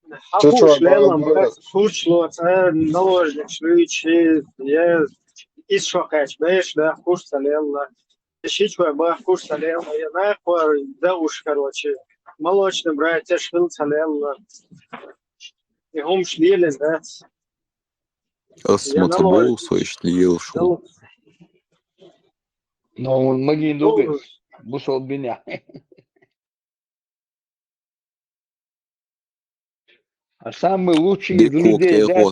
Хьан Курч лелла, Курчло цӀа наложницаш луьйчи, я исс шо кхаьчча берш дахкуш ца лелла. Шичой бахкуш ца лелла, я накхор да уж, короче, молочный братьяш хила ца лелла. И хӀумаш лелин дац. Ас ма ца боху, со иштта лела шу. Но он магин дугаш, бусол биня. А самый лучший из людей, да,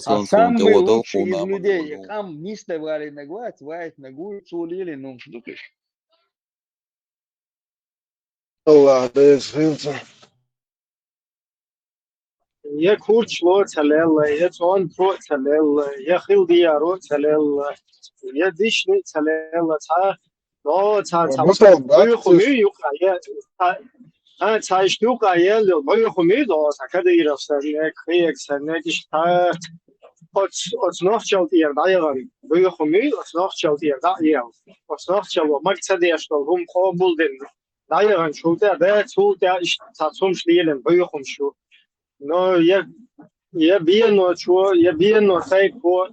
а самый лучший из людей, и кам нистай варинаг вац, ваьйтнаг ву, цо лелийна хӀумаш ду кхиш. Аллах деза хилца. Я Курчло ца лелла, я ЦӀонтро ца лелла, я Хилдияро ца лелла, я Дишни ца лелла, цхьа О, цхьа, цхьа, бусалба буюху муй юкъа, е, цхьа, а, цхьа иштта юкъа ел, буюху муй до, цхьа Кадыров саннег, хек саннег, иштта, оц, оц нохчал тӀера дӀаягӀан, буюху муй, оц нохчал тӀера дӀаел, оц нохчало маг ца деш долу хӀума къобалдина, дӀаягӀан чул тӀе, да, цул тӀе иштта цхьа цумаш лелина, буюху шу. Но я, я бено чо, я бено тайпо,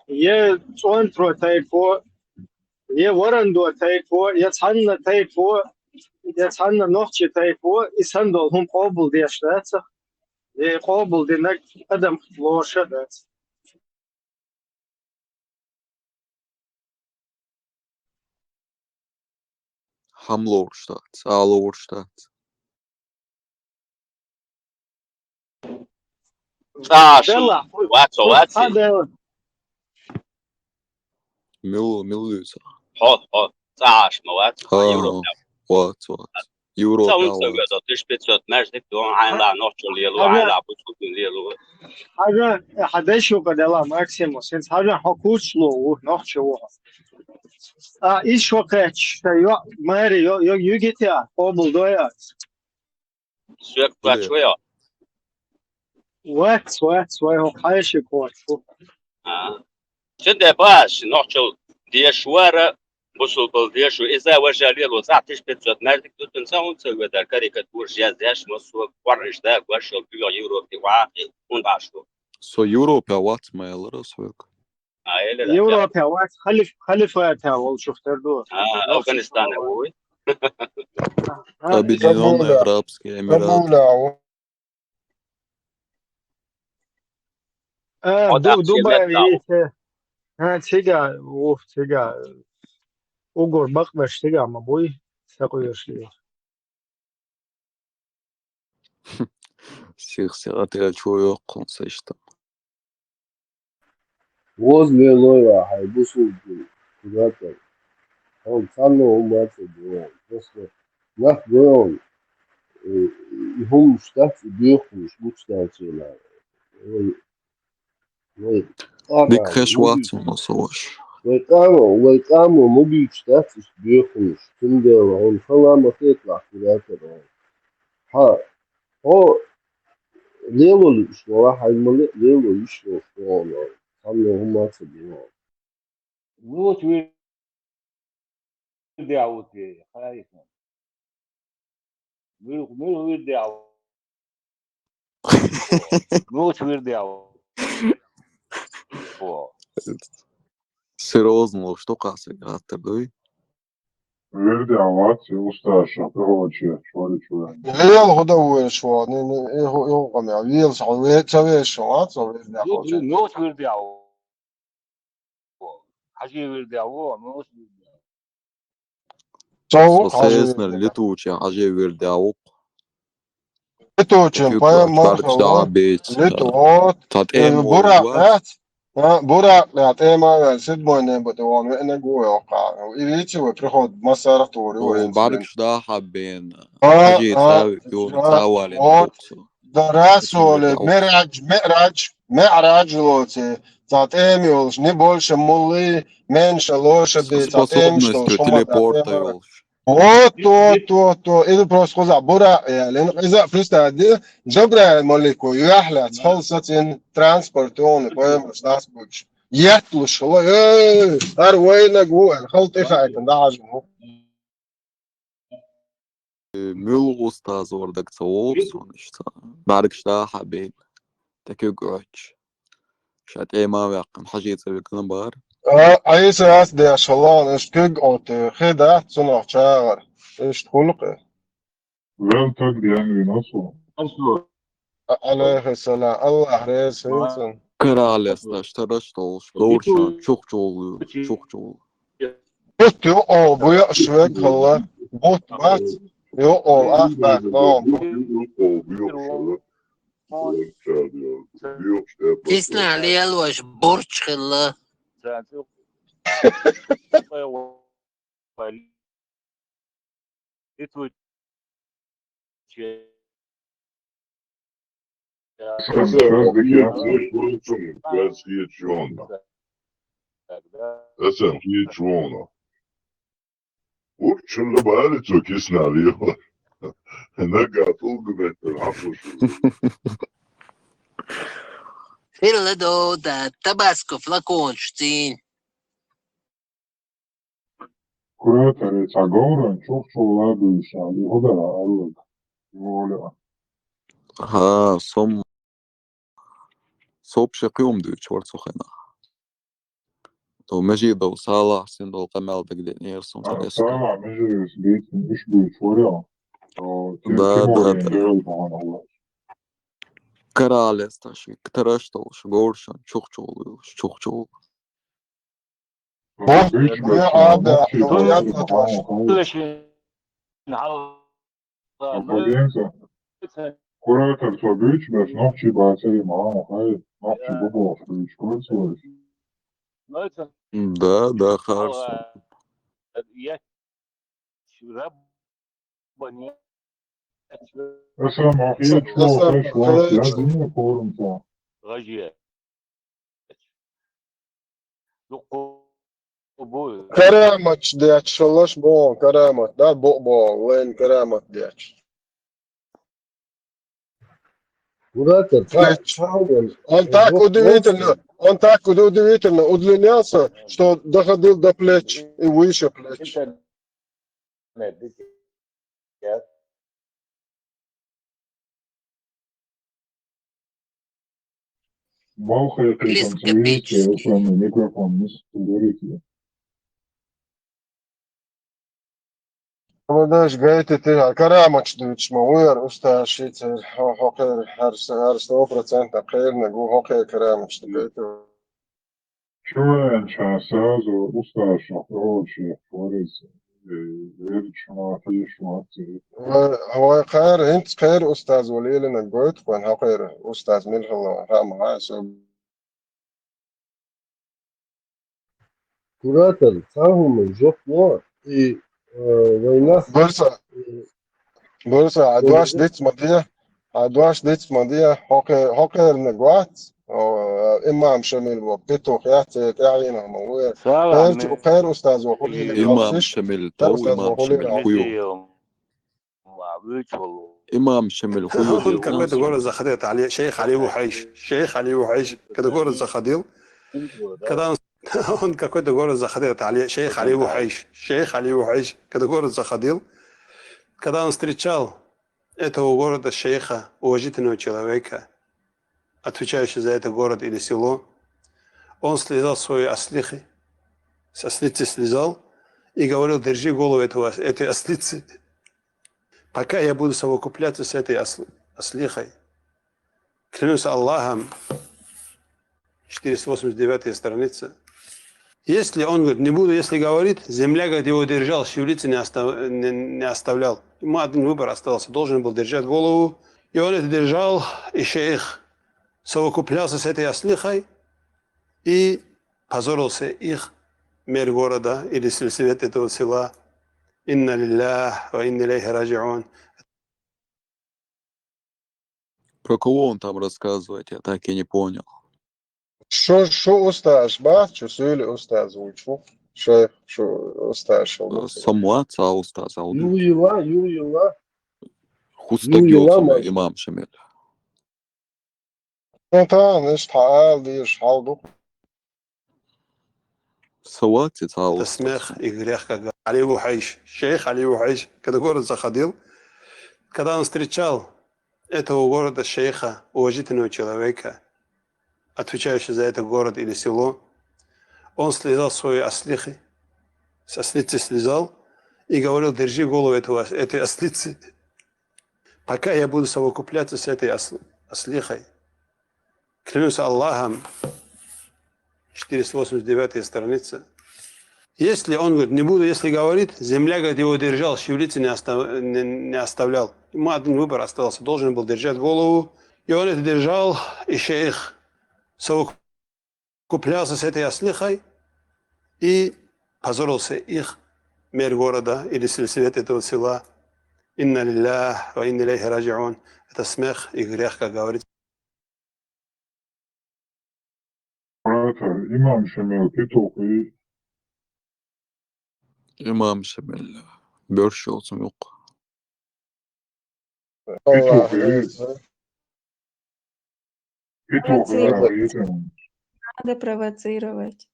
я цӀонтро тайпо, я варандо тайпо, я цхьанна тайпо, я цхьанна нохчи тайпо, и сан долу хӀума къобал деш дац, я къобал динарг адам лоша дац. Хьан лоруш дац, а лоруш дац. ЦӀа шу. Делла, вац, вац. Хьа делла. Милла, милла дуьйцу? Хьо, хьо. ЦӀа аш ма вац, хьо Европа. Вац, вац. Европа. Ца ун ца вац. Ведо, тысяча пятьсот маьждиг ду, хьайна нохчо лело, хьайна бусулба лело. Хьажа, хьа дайшука делла, Максимус, хӀинца хьажа хьо кучло ву, нохчо ву. А, иш шо кхаьчча, ша йо, маьри, йо, йо, югитя, къобалдоя. Соьга кхоачаш ву йо? Вац, вац, вай хӀокху хьаьший кхоачаш ву. А. Цундела бац, нохчалла деш вара, бусулбалла деш ву, иза важа лело, цӀа тысяча пятьсот маьждиг ду, цунна ца хӀунда ца ведар, карикатураш яздеш, массо а кхорнаш да, гошал буьйху Европе вахи, хӀунда аш ву? Со Европе вац ма элира соьга. А, элира. Европе вац, халиф-, халифате волчух тера ду. А, Афганистане вуй? А, Объединённые Арабские Эмираты. Стамбуле ву. А, Ду-, Дубай ву. А, цига, ух, цига. Угур бакъбеш цига ма буй, сакъоьш ле. Сих-сиха тӀе чу йоккхун са иштта. Возле лоя хьай бусулба куратар. Хьо цхьанна хӀума ца дуьйху. Просто нах гоьгӀун, э, и хӀуманаш дац, и боьхамаш гучудаьлча. Вай, вай къаман дика хеш ма вац хьуна со ваша. Вай къаман, вай къаман ма буьйцуш дац иштта боьхамаш. Цундела хьуна хала ма хеталахь куратар. Хьа, хьо лело луьйш вала, хьайна ма ле-, лело йиш йолуш вала, цхьанна хӀума ца бина. Муьлхачу вирде а ву те, хайна. Муьлха, муьлха вирде а ву. Муьлхачу вирде а ву. Серьёзно луш ду кхасиг гӀаттар дуй? Вирде а вац, и усташа, пехоче, шоричу вен. Лела хӀу дан вуьйлуш ву, ни, ни, и хӀу, и хӀу къамел, велаш хьо ве-, ца вешаш вац, со вирде а ву. Муьлхачу вирде а ву. Хьажи вирде а ву, муьлхачу вирде а ву. Со ву хьажи вирде а ву. Литвучи хьажи вирде а ву. Литвучи, пойма, марха ву. Литвот. Цхьа тӀема Буракъ вац. А, Буракъ, я, тӀема ваьлла, седьмой небо тӀе вон веанаг ву йоккха. И вици вай приход массарах тур ю. О, баргаш да хьаббен. А, хьажи а, цӀа, юна а, цӀа вален вот. Да, Расули, Мирач, Мирач, Мирач лоци. Цхьа тӀема йолуш, не больше муллий, меньше лошадей, цхьа тӀемаш долуш, хӀума телепорта йолуш. Вот, вот, вот, вот. Иза просто кхузахь Буракъ яьлла. Иза, представь, Джабраил малико юьхь лаьцна, хала сацийна транспорт йолу, поймаш дас буьгуш. Етталуш хила, эй, хӀара вайнаг ву, аьлла, хала тӀехаийтина, дӀахьажна ву. Муьлха устаз вара даг ца вогӀу суна иштта. БӀаьргаш да хьабен. ТӀе куьг Ӏоьттуш. Ша тӀема а ваьккхина, хьажи цӀа вигна бара. А, Ӏийса яц деш хала, иштта куьг Ӏотту, хи дац цунах чагӀар. Иштта хуьлу кхе. Вел таг ден вина со. А-, алейхиссалам. Аллах реза хилла цунна. Каралес даш тараш долуш, говршан чухчулу, чухчулу. Бут ю о, бу яаш век хала. Бут бац. Ю о, ах бац, о. Кисна лелош бурч хилла. Аса, аса дакъа яц, вай кхоьллинчунна, ваьза хеташ йона. Аса хеташ вона. Урчунна бали цо кисна лела. Нагахь тӀулга беттара хьан хӀуш. Хилла дода, табаско флаконаш цийна. Куратаре цхьа говран чухчул а дуьйша, и хӀу дара аьлларг? Воля. ХӀа, сом-, соп ши кхиум дуьйцуш вара цу хенахь. То Межидов Салахьсин долу къамел дагадеънера суна. А, Салахь Межидовс дийцина, уьш буьйцуш вара. То, да, да, да. Каралес таш, тараш долуш, говршан, чухчул, чухчул. Бо-, бо-, а, да, да, да, да. Куратор, цо буьйцуш беш нохчий бацаре ма хай, нохчий бу бохуш буьйцуш кура цо. Да, да, харцо. Аса ма хеташ вохуш вац, я дина форумца. Караматаш дечу шалаш боху, карамат, да, бо-, бо-, лайн карамат дечу. Куратор, Куратор, он так удивительно, он так уд-, удивительно удлинялся, что доходил до плеч и выше плеч. Балхай кхетам ца вийча, ушан микрофон мис дерриге. Подожди, гайта тӀехьа караматаш дуьйцуш ма ву яра устаз ши церан, хьо-, хӀокхеран, хӀара с-, хӀара сто процентов кхерниг ву хӀокхеран караматаш ду гайта. Чу ваьлча сазо устаз шух тӀехула шех форез, э, верчу ма хьийш вац. Вай, вай кхера, хӀинца кхера устаз ву лелинарг гойту вайн хӀокхеран устаз мила хилла вайн, хаа ма хаьа со. Куратор, цхьа хӀума жоп ло, и, э, вайнах, Барса, э, Барса, хьан дош диц ма де, хьан дош диц ма де, хӀокхе-, хӀокхерниг вац, о, имам Шамил ву, петух яц, э, тӀаьхьенах ма ву. Салам. Кхера, кхера устаз ву хулийна. Имам Шамил, кхера то устаз ву имам хулийна. Шамил хуй ву. Имам Шамил хуй ву. Он какой-то город заходил, это Али, шейх Али Вухайш. Шейх Али Вухайш, когда город заходил, когда он, он какой-то город заходил, это Али, шейх Али Вухайш. Шейх Али Вухайш, когда город заходил, когда он встречал этого города шейха, уважительного человека, отвечающего за этот город или село, он слезал свои ослихи, с ослицы слезал и говорил: «Держи голову этого, этой ослицы, пока я буду совокупляться с этой осл-, ослихой». Клянусь Аллахом, четыреста восемьдесят девятая страница. Если он, говорит, не буду, если говорит, земля, говорит, его держал, шевелиться не остав-, не, не оставлял. Ему один выбор оставался, должен был держать голову. И он это держал, и шейх совокуплялся с этой ослихой, и позорился их мэр города или сельсовет этого села. Инна лиллях ва инна илейхи раджиун. Про кого он там рассказывает, я так и не понял. Шу, шу устаз бац, шу суьйли устаз ву шу, шейх, шу устаз шу. Э, самла ца устаз алду. Юйла, юйла. Хуста юйла гёцуна ма. Имам Шамил. Ну, та, ниш, та, ал, диш, хьал ду. Салат, это смех и грех, как Али Вухайш. Шейх Али Вухайш, когда город заходил, когда он встречал этого города шейха, уважительного человека, отвечающего за этот город или село, он слезал свои ослихи, с ослицы слезал и говорил: «Держи голову этого, этой ослицы, пока я буду совокупляться с этой осл-, ослихой». Клянусь Аллахом, четыреста восемьдесят девятая страница. Если он, говорит, не буду, если говорит, земля, говорит, его держал, шевелиться не остав-, не, не оставлял. Ему один выбор оставался, должен был держать голову. И он это держал, и шейх совокуплялся с этой ослихой, и позорился их мэр города или сельсовет этого села. Инна лиллях ва инна илейхи раджиун. Это смех и грех, как говорится. Куратор, имам Шамил, петухи. Имам Шамил, бёрш йолчун юкъ. Петухи. Петухи. Надо провоцировать.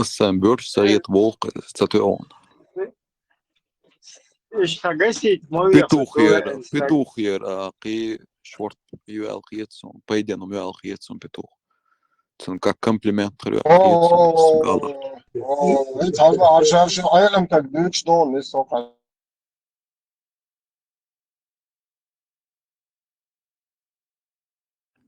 Сан бёрш совет волк, цатуон. Петух яр, петух яр, а, кхи шорт юал хецун, пайденум юал хецун петух. Цун как комплимент хир юал хецун, гала. О, о, о, о, арш, арш, айрам так дүүч дон, не сока.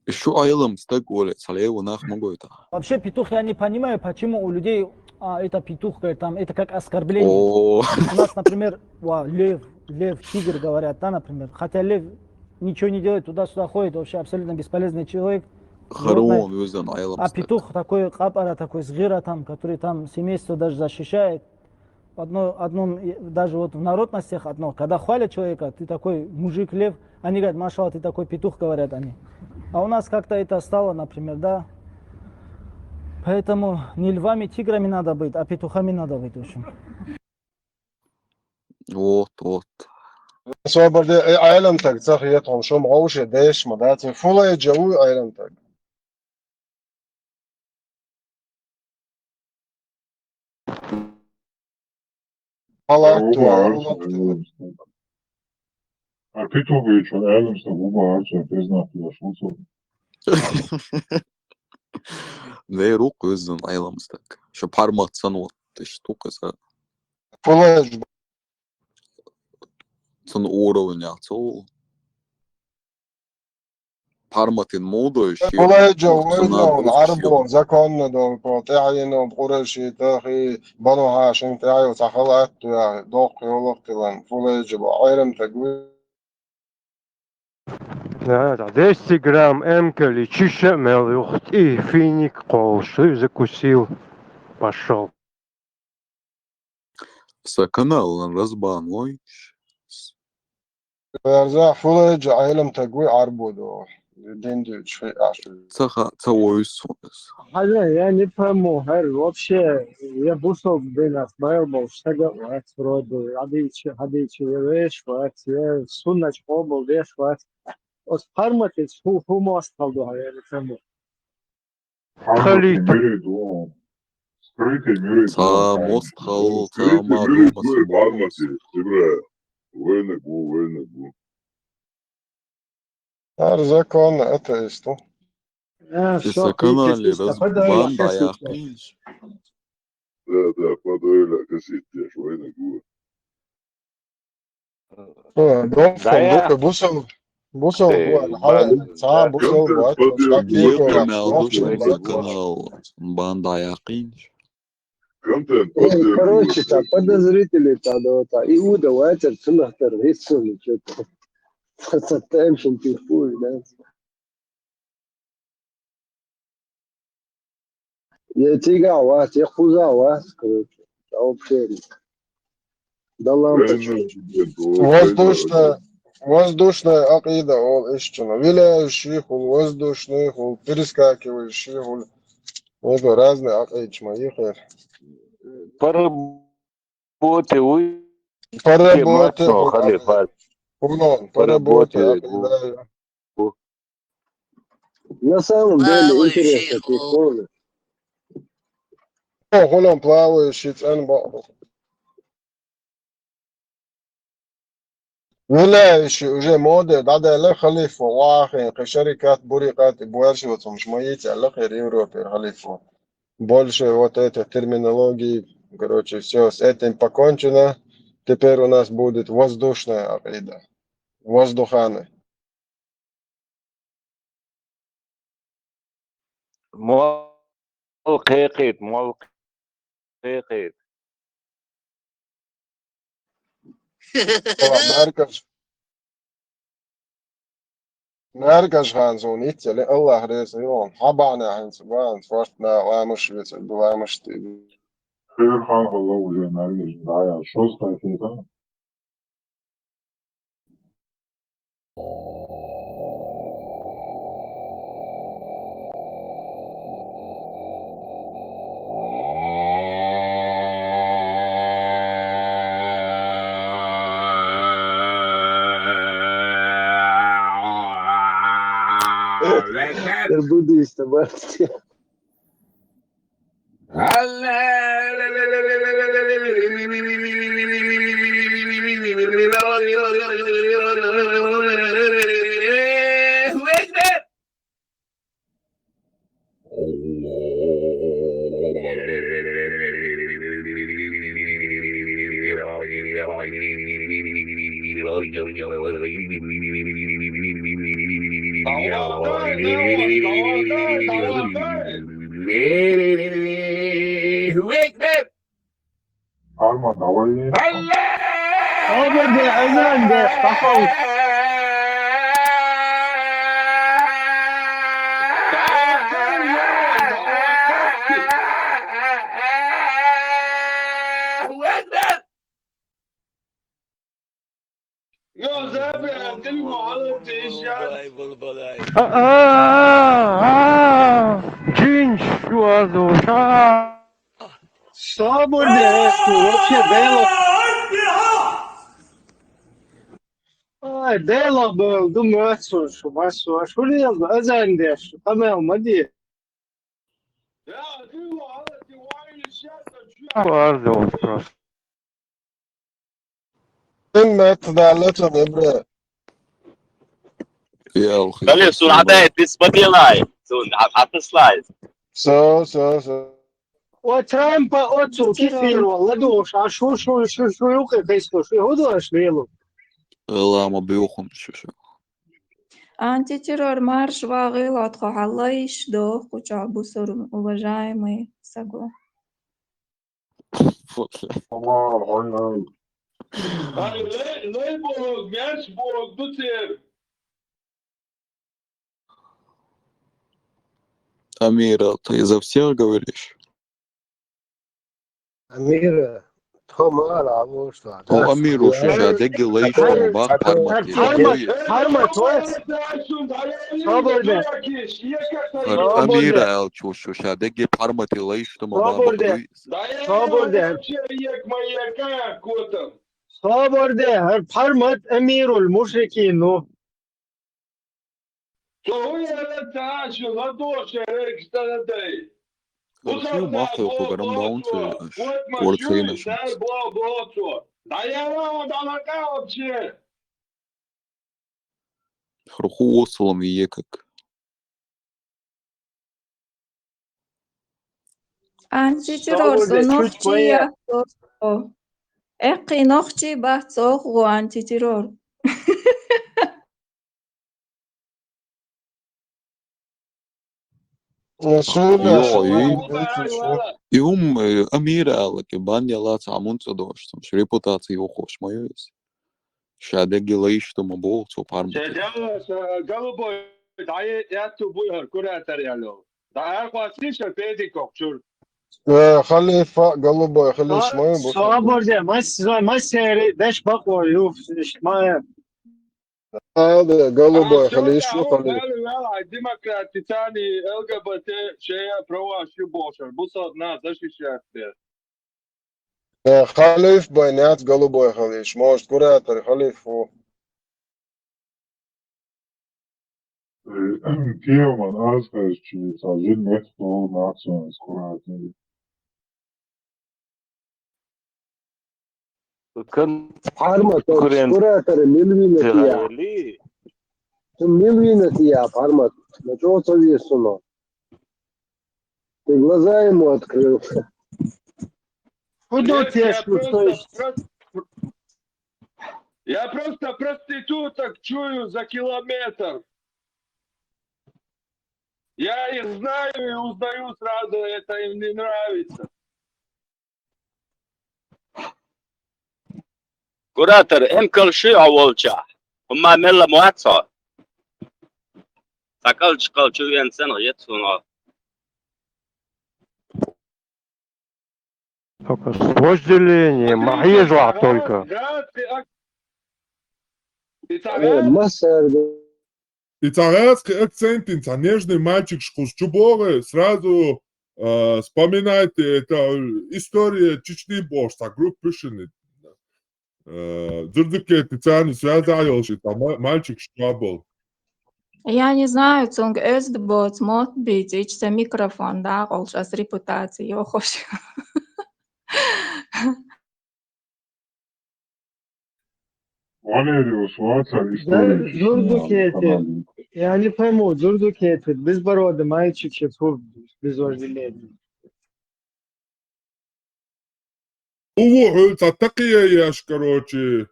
Ещё айламста говорит, салева нах могу это. Вообще петух я не понимаю, почему у людей а, это петух, говорит, там, это как оскорбление. О, У нас, например, ва, лев, лев, тигр говорят, да, например. Хотя лев ничего не делает, туда-сюда ходит, вообще абсолютно бесполезный человек. харон өзен А айламста. Петух такой, капара такой, згира там, который там семейство даже защищает. В одно, одном, и даже вот в народностях одно, когда хвалят человека, ты такой мужик лев, они говорят, машалла, ты такой петух, говорят они. А у нас как-то это стало, например, да. Поэтому не львами, тиграми надо быть, а петухами надо быть, в общем. Вот, вот. Особо де айламтаг цах етхом шум гауше деш ма да ци фулай джаву айламтаг. Аллах Уба туа, арча айламста. А петух ечо айламста уба арча признак я шуцо. Не рук өзен айламста. Шо пармат сан вот. Ты штука за. Фулай Сан уровень ацо. Парматын молдой ши. Фулай джаву айламтаг арбо законно дол по тяйно бгураши тахи бану хашин тяйо цахалат туа дох йолох тилан фулай джаву айламтаг. Да, да, десять грамм эмкали чиша мел юхти финик кол, что и закусил, пошел. Саканал разбан лойш. Барза фулай джа айламтаг уй арбо до. Дендю чхи ашу. Цаха, цао уйсунес. Хаза, я не пойму, гьар вообще, я бусул бинас байл бол штага вац вроде, хадичи, хадичи, я веш вац, я суннач хобол веш вац. Ос парматис ху, ху мост халду, я не пойму. Халит. Мире дуо. Скрытый мире Ца мост хал, ца ма Скрытый мире дуо дуо пармати. Ибра. Война гу, война гу. Гьар законно атеисту. А, Ты что, саканали пикаси, разбан да яхиш. Да, да, подойла касит я, война гу. Дон Да я- фондук бусул. Бусул Э, гуан хала ба- ца бусул гуан. Герда мялдуш саканал. Бан да яхиш. Контент. Эй, короче, там подозрительный там, да, вот, а, Иуда, Ватер, Цунахтер, Вицуни, что-то. Сатаемшин ты хуй, да? Я тига вас, я хуза вас, короче. А вообще, да ладно, ты чё? Воздушная, воздушная акида ол ишчуна. Виляющий хул, воздушный хул, перескакивающий хул. Вот разные акидчма ихер. Поработай, уй. Поработай, Мацо, халифат. Хулон, Поработай, поработай, акида. На самом деле интересно, прикольно. О, хулон плавающий цен бо. Виляющий уже моде, да, да, ле халифа, вахин, шарикат, бурикат, и больше вот он шмаите, Аллах и Европе халифа. Больше вот этой терминологии, короче, все с этим покончено. Теперь у нас будет воздушная акида. Воздуханы. Мол кекет, мол кекет. Наркаш. Наркаш хан зон итцели Аллах рез йон. Хабана ханс ван фортна ламаш вец ламаш ти. Хер хан Аллах уже наргаш дая. Шостая фета. Буддист, братья. Давай, давай, давай, давай, давай. Arma, давай. Sabır de, ezan de, kapalı. Yo, Zeynep, Abdülmuhalif diyeceğim. Aa, aa, aa, cin şu az olsa. Sabır de, Resul, вообще, delo. Aj, delo bol, du masu, şu masu, şu ne yazdı, ezan de, şu, tamam, hadi. Vardı o sırası. Sen ne tutarlı tabii bre. يا أخي. Далее, сун, адай, ты сподилай. Сун, а, а ты слай. So, so, so. О, Трампа, о, цу, кефир, валла, душ, а шу, шу, шу, шу, юкы, кайско, шу, худу, аш, лелу. Лама бюхун, шу, шу. Антитеррор марш вагъил, атха халла иш, дох, куча бусур, уважаемый Саго. Ай, лей, лей, борок, мяч, борок, дутер. Амира, ты за всех говоришь? Амира, то мара, а вот что. О, Амира, шуша, деги лейш, бах, парма, парма, парма, то. Амира, ал чу, шуша, деги парма, ты лейш, то ма баба. Sabır de. Sabır de. Sabır de, her parmat emirul müşrikin, no. Чого я не тащу, на душе, рекстадей? Короче, махал, по горам даунце, ворцейна шанс. Даяра, далака вообще. Хруху осолом и екак. Антитеррор, со нохчи я, со. Эхи нохчи ба, со, антитеррор. Йо, и, и ум, э, Амира алаке, бан яла цамун цодош, там, ш репутация йохош моёс. Шадеги лайш то ма бол, цо парма. Голубой, да я, я ту буйхар, куратор яло. Да, а, хвасти ша педи кокчур. Э, халифа, голубой, халиф, моё, бу. Собор де, мас, мас, сери, деш баква, юф, ма. А, да, голубой, халиф, шу халиф. Демократицани, ЛГБТ, шея, права, шу бошар. Бу со на защищать бе. Э, халиф, байнят, голубой, халиф, может, куратор, халиф, фу. Э, Тиоман, аз хазчи, сажин, нет, фу, национ, куратор. Кон-, Парма, то конкурент куратор, Милвина, тия. Тирали? Ту Милвина, тия, парма. На чё совестно? Ты глаза ему открыл. Куда я, я тяжко, просто, то есть? Просто, я просто проституток чую за километр. Я их знаю и узнаю сразу, это им не нравится. Куратор, эм калши аволча. Хумма мелла муатса. Сакал чкал чуен сен ет суна. Только с вожделением, а езжу только. Э, массаж. Итальянский акцент, инца нежный мальчик, шкус чуборы, сразу, э, вспоминайте, это история Чечни Борса, группы Шины. Э, дзурдуке, специально связал, что там ма-, мальчик шкабл. Я не знаю, цунг эст боц, может быть, ич се микрофон, да, колш ас репутация, йо, хош. Валериус, Вацар, история. Да, дзурдуке, я не пойму, дзурдуке, без бороды, мальчик, сейчас фу, без вожделения. Уву, хьул ца такъия еш, короче,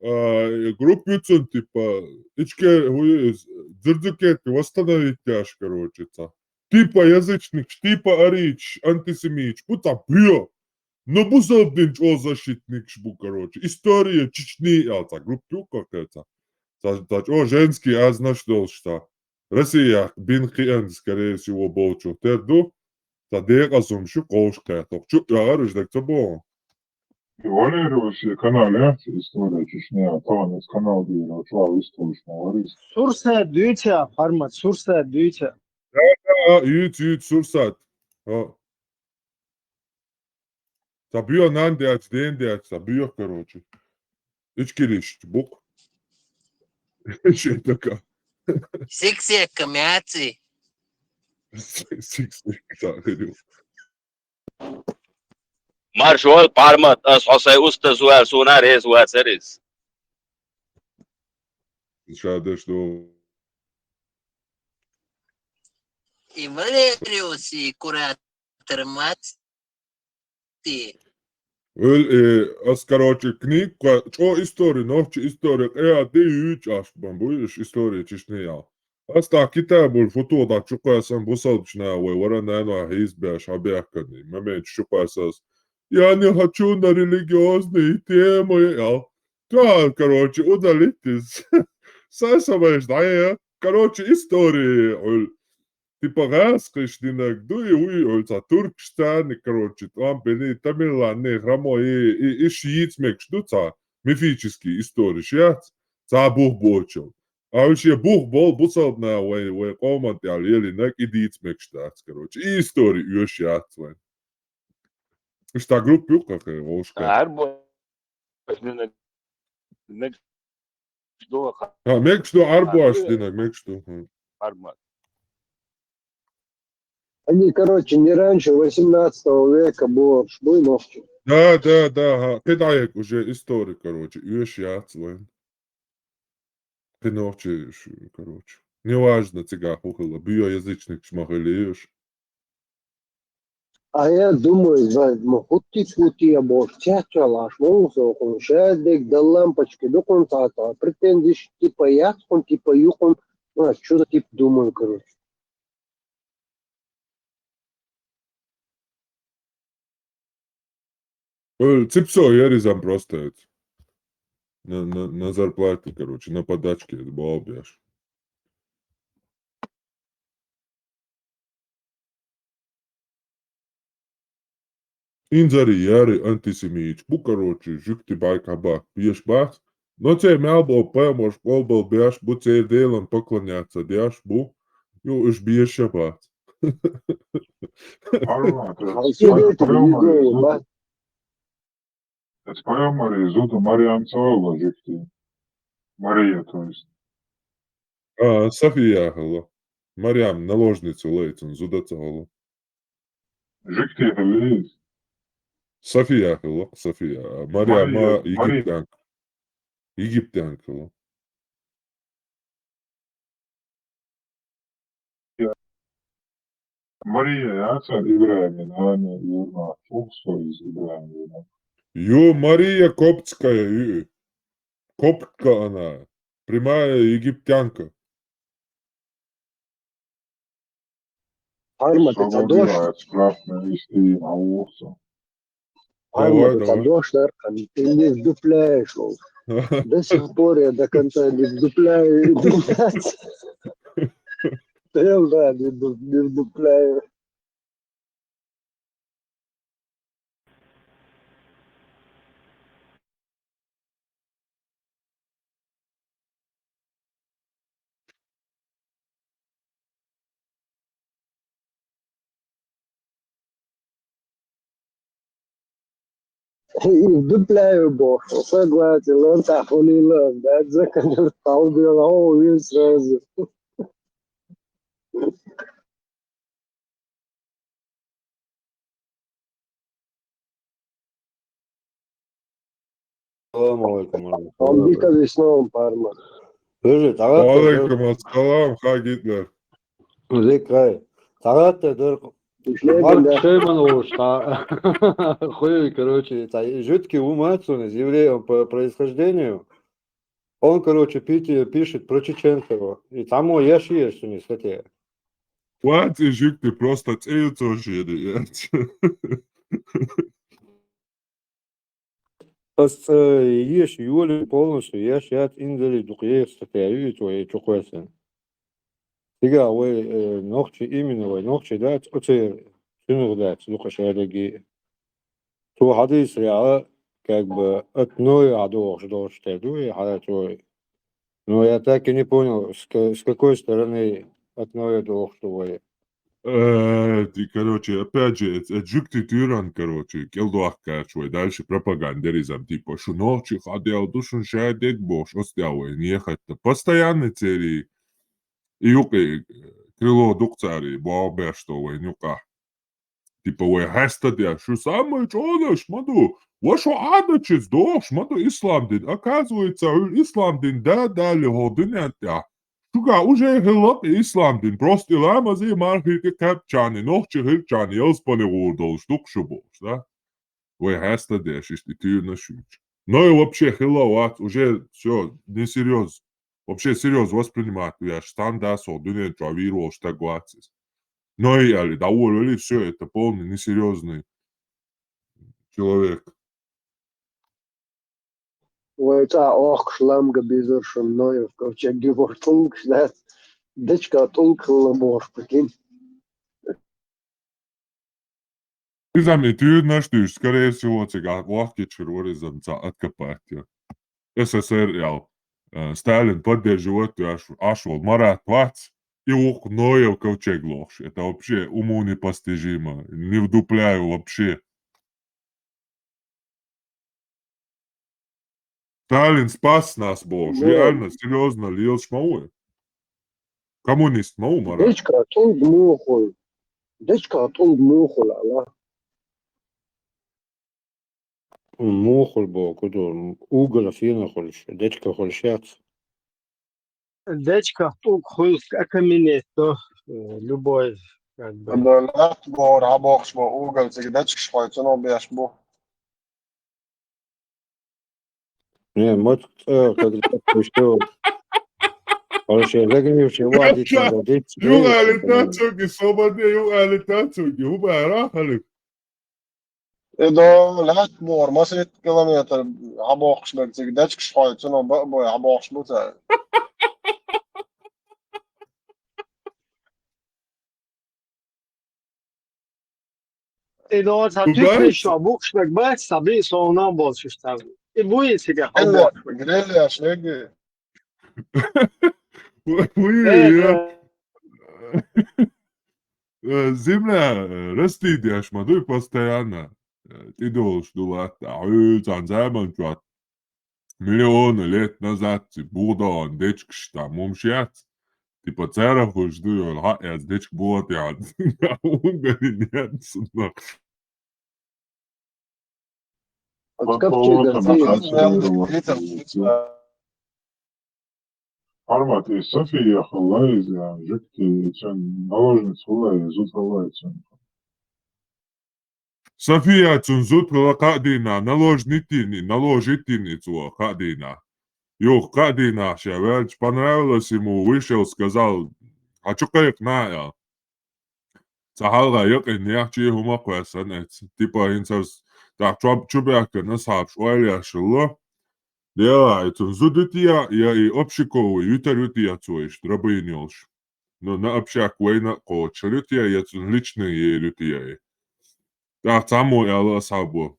а, группа ю цун, типа, ичке, хӀу ю из, дзурдзу кӀентий восстановить яш, короче, цхьа. Типа язычникаш, типа арийцаш, антисемиташ, бу цхьа бӀеха. Но бусалба дин чӀоагӀа защитникаш бу, короче. История Чечни аьлла цхьа группа ю кхы цхьа. Цхьа, цхьа чӀоагӀа женский азнаш долуш цхьа. Россияхь бина кхиъна, скорее всего, болчух тера ду. Цхьа декъаза хӀума шу кховш кхетахь. Чу а йогӀур уьш, дага ца боху. И Валерий, вообще канал яц, история Чечни, а тахана канал бийр, чу а вистхуьлуш ма вара иза. Сурсат дуьйцу, Пармат, Сурсат дуьйцу. Да, да, юьйцу, юьйцу, Сурсат. А. Цхьа бӀеха нана даьча, дена даьча, цхьа бӀеха, короче. Ичкериш бу-кх. Шен така. Сиксекка маци. Сиксекка, цхьа хир ю. Марша войла, Пармат, ас хьо сайн устаз ву аьлла, суна реза вацара иза. Ша деш ду. И Валериуси куратор мац. Ти. Вел, э, ас, короче, книгка, чӀо истори, нохчи истори, къеа де юьйчӀаш бан буй, иш история Чечни ял. Ас та китабул футу да чукъасан бусалбачна вай вара нана хьиз беш, хьабехкани, момент чукъасас. Я не хочу на религиозные темы, ял. Та, короче, удалить из. Са самайш, да, я. Короче, история, ол. Типа гӀаскхиш динарг ду и, уй, оцу туркашца, короче, тӀом бени, тамилланни, храмой, и, и, и шийтта мегаш ду цхьа мифический историш яц, цхьа бух боцчул. А уьш шен бух болу бусалбана вай, вай къоман тӀехь лелийнарг и дийца мегаш дац, короче. И истори оьшуш яц вайн. Иштта группа ю кхы вовшашка. Арбо Мегаш ду. А, мегаш ду, арбош динарг, мегаш ду. Хм. Арбош. Они, короче, не раньше восемнадцатого века было, что и ногти. Да, да, да, ага. Кидает уже история, короче, оьшуш яц вайн. Кхин нохчий, ш-, короче. Неважно, цигахь хӀун хилла, бӀеха язычникаш ма хилла уьш. А я думаю, за, ну, хӀуттий-хӀуттий я боху, цецвелла аш вон со хӀун, шадерг дан лампочки ду хӀун цхьа, цхьа претензиш типа яц хӀун, типа ю хӀун, ну, а чё за тип думаю, короче. Э, ципсо я резан просто это. На, на, на зарплате, короче, на подачке это бал беш. Инзари яри антисемиташ бу, короче, жуьгти байка бак беш бац. Но церан мел бо паймаш къолбал беш бу, церан Делан поклоняться деш бу. Ю, уьш беш бац. Марва, А тебе это не говорю, да? Эцу пайхамаре зуда Марьям ца хилла жуьгти. Мария, то есть. А, София хилла. Марьям наложница хилла, и цуьнан зуда ца хилла. Жуьгти хилла иза. София хилла, София. А Марьям Мария, Мария. Египтянка. Египтянка хилла. Мария яцара ИбрахӀиман нана, юрна функция из ИбрахӀиман. Ю, Мария коптская, ю. Коптка она. Прямая египтянка. Арма, ты Что дождь? Бывает, страшно, если и на улице. Давай, Арма, ты давай. Дождь, наверное, ты не вдупляешь, он. До сих пор я до конца не вдупляю и вдупляться. Да, да, не вду-, не вдупляю. И вдупляю боху, согласен, он так, он и лав, да, заканчивает, а он говорит, о, и сразу. Салам алейкум, ва рахматуллахи ва баракатух. Амбика весном, Парма. Слушай, тагъат Ва алейкум ассалам, ха Гитлер. Зик, хай. Тагъат дар Ишлеген, Марк да. Шейман волуш, та, хуй, короче, та, жуьгти ву мац суна, из еврей он по происхождению. Он, короче, пи-, пишет про чеченцев. И там он, я шиеш не статья. Вац и жугти просто цӀе йоацаш яц. Ас цӀе еш йоле полностью, я щас инзали дукха еш статья ю, то я чукхвесан. Цига вай, э, нохчи именно вай, нохчи дац, оцер цунух дац, дукха шадаги. Цо хьадийцар яхь, как бы, от Ноя хьадоагӀаш долаш тӀа ду, и хьара цо. Но я так и не понял, с ка-, с какой стороны от Ноя доагӀаш ду вай. Э, ти, короче, опять же, это, это жугти туьйранна, короче, кӀелдоахкача вай дальше пропаганда деризам, типа, шу нохчи хьадел ду, шун шадег бохаш, оцтӀа вай нехатта. Постоянно цери, и юкъе, э, крыло дукха цари, богӀ беш то вай юкъа. Типа, вай хьаста деш, шу самый чӀоагӀаш ма ду, ва шу Ӏадатчица дохаш ма ду ислам дин. Оказывается, хӀуьлла ислам дин да дали хӀо динен тӀа. Шуга уже хӀиллакъ ислам дин. Просто и ламази мархи тӀе кхаьбчани, нохчи хилчани, ялспани гӀур долаш дукха шу бохаш, да? Вай хьаста деш, иштта и туьйранаш юч. Но и вообще хилла вац, уже всё, несерьёз. Вообще серьёз воспринимать веш, стан да со дуьнен чу вийр волаш таг вац из. Но и али, довольно ли, всё, это полный несерьёзный человек. Вай цӀа охкаш лам габизар шун Ноев ковчег дюбор тӀулгаш дац. Дечка тӀулг хилла бохаш пакин. Иза ме туьйранаш дуьйш, скорее всего, цига вахкичхир вар иза ца откопать я. СССР ял, э, Сталин поддерживать яш, аш вол Марат вац, и вух Ноев ковчег лохаш. Это вообще уму непостижимо. Не вдупляю вообще. Сталин спас нас, бо, реально, серьёзно, лелаш ма ву. Коммунист ма ву, Марат. Дечка тӀулг мухул. Дечка тӀулг мухул, ала. Мухул бо, куду, уголь фена хулш, дечка хулш яц. Дечка тӀулг хулш, окаменеть, то, э, любой, как бы. Ада лат бор, хьабохаш бо уголь, цига дечкаш хой, цуно беш бу. Не, мот, э, как что. Вообще, загнивший вадить надо, дить. Югали тацуги, собаде, югали тацуги, убара халик. Идо лат бор, масет километр, хьабохаш бо, цига дечкаш хой, цуно ба-, бой, хьабохаш бу ца. И до ца чуть еще букшнак бац, саби со нам больше став. И будет себе Грелля, грелля, шеги. Уй, я. Э, земля, э, растет, я ж ма дуй постоянно. Э, ты должен дулат, а вы цан заман чуат. Миллионы лет назад, ти бугдаан дечкаш там умшият. Типа цара хуш дуй, он ха, я дечк бугат, я. Угали нет, сынок. Армат, и София хала из, я, жугти, цун наложница хала, и зуд хала, и цун. София цун зуд хала кхаъ дийнахьа, наложница, наложница цо кхаъ дийнахьа. Юха кхаъ дийнахьа ша ваьлча, понравилось ему, вышел, сказал, а чу кхайкхина, я. Цхьа хьалха якъин яхчий хӀума кхоьссана эца. Типа хӀинца ас тӀаккха чу-, чубаьхкина асхьабаш ойла ешалла. Дела, и цун зуда ютия, я и общаковый, ютар ютия цо иштта, рабыня йолуш. Ну, на общак вайна а кхочушхир ютия, я цун личный ейр ютия и. ТӀаккха цхьаммо аьлла асхьабо.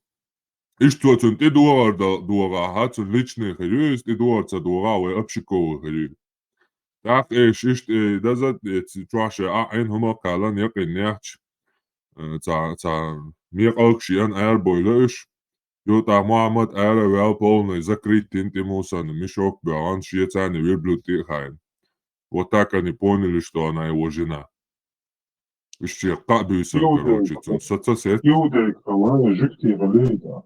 Иштта цо цунна тӀедогӀар да-, догӀахьа, цунна личный хир ю, иза тӀедогӀар ца догӀахьа, вай общаковый хир ю. ТӀаккха эш иштта, э, даза, э, ц-, чохь ша а Ӏин хӀума кхаьллан якъин нехча, э, ца, ца мекъалгаш еана арабойла уьш. Ю тӀаккха Мухьаммад ара ваьлла полный закрыть дина тӀе мусана, мешок беӀан, шен царна верблюд тӀе а хаийна. Вот так они поняли, что она его жена. Иштта кхаъ буьйсан, короче, цун сацасет. Иудейка хала, жугти хала, да.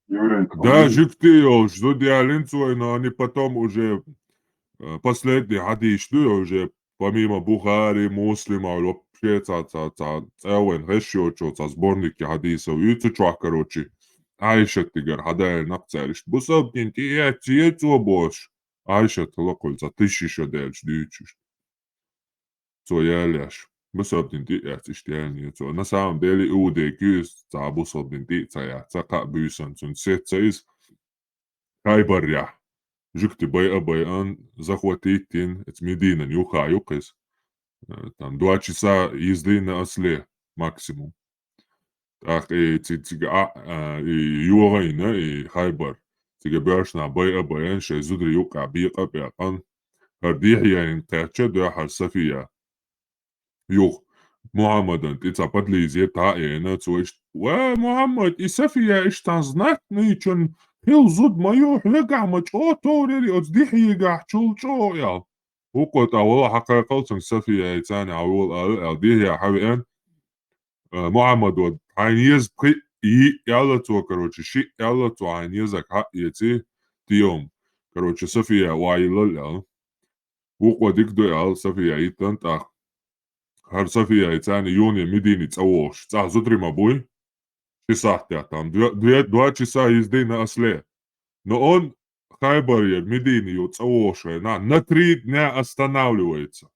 Еврейка хала. Да, жугти йолуш, зуда ялинца вай, но они потом уже, э, последний хьадийш ду, уже помимо Бухари, Муслима, вообще ца, ца, ца, цӀа вайн хеш йоцу, ца сборник хьадийсов ю цу чохь, короче, Айшат тигар хьадаьлла нах цаьришта. Бусалбтин тӀе эцци ецо бош. Ӏайшат хилла кхуьлуш, цхьа тиша йиша даьлча дуьйцуш. Цо яьлла яш. Бусалба дин тӀе а эцна иштта яьлла яр цо. На самом деле, иудейка ю иза, цхьа бусалба дин тӀе а ца яц, цхьа кхаъ буьйсанна цуьнан сецца иза. Хайбарехь. Жуьгтий байа а байина, захватить йина, эца Мединан юха ю-кх иза. Э, там два часа езды на осле максимум. ТӀаккха и ци-, цига а, а, и йогӀийна, и Хайбар. Цига боьрша нах байа а байина, шайн зударий юкъахь бекъа а баьккхина. ХӀара Дихьяна кхаьчча а дуьххьара Сафия. Юха Мухьаммадан тӀе цхьа подлиза тӀе а яьлла, цо иштта: «Ва, Мухьаммад, и Сафия иштта знатный чун хила зуда ма ю, хьоьгахь ма чӀогӀа товр яр и, оцу Дихьягахь чул чӀогӀа», — аьлла. ХӀокхо тӀе вала хьакхайкхина цунга Сафияца, хьавола ала аьлла, Дихья хьавеана. Э, Мухьаммада, хьайна еза пхиъ, йиъ аьлла цо, короче, шиъ аьлла цо, хьайна езарг хьаэций, тӀе йома. Короче, Сафия охьайиллал аьлла. Вукхо дика ду аьлла, Сафия йиттина тӀаккха. ХӀара Сафияца юха Медине цӀа вогӀуш, цӀахь зударий ма буй? Ши сахьт яьлча, там, две, две, два часа езды на осле. Но он Хайбарера Медине юха цӀа вогӀуш хенахь, на три дня останавливается.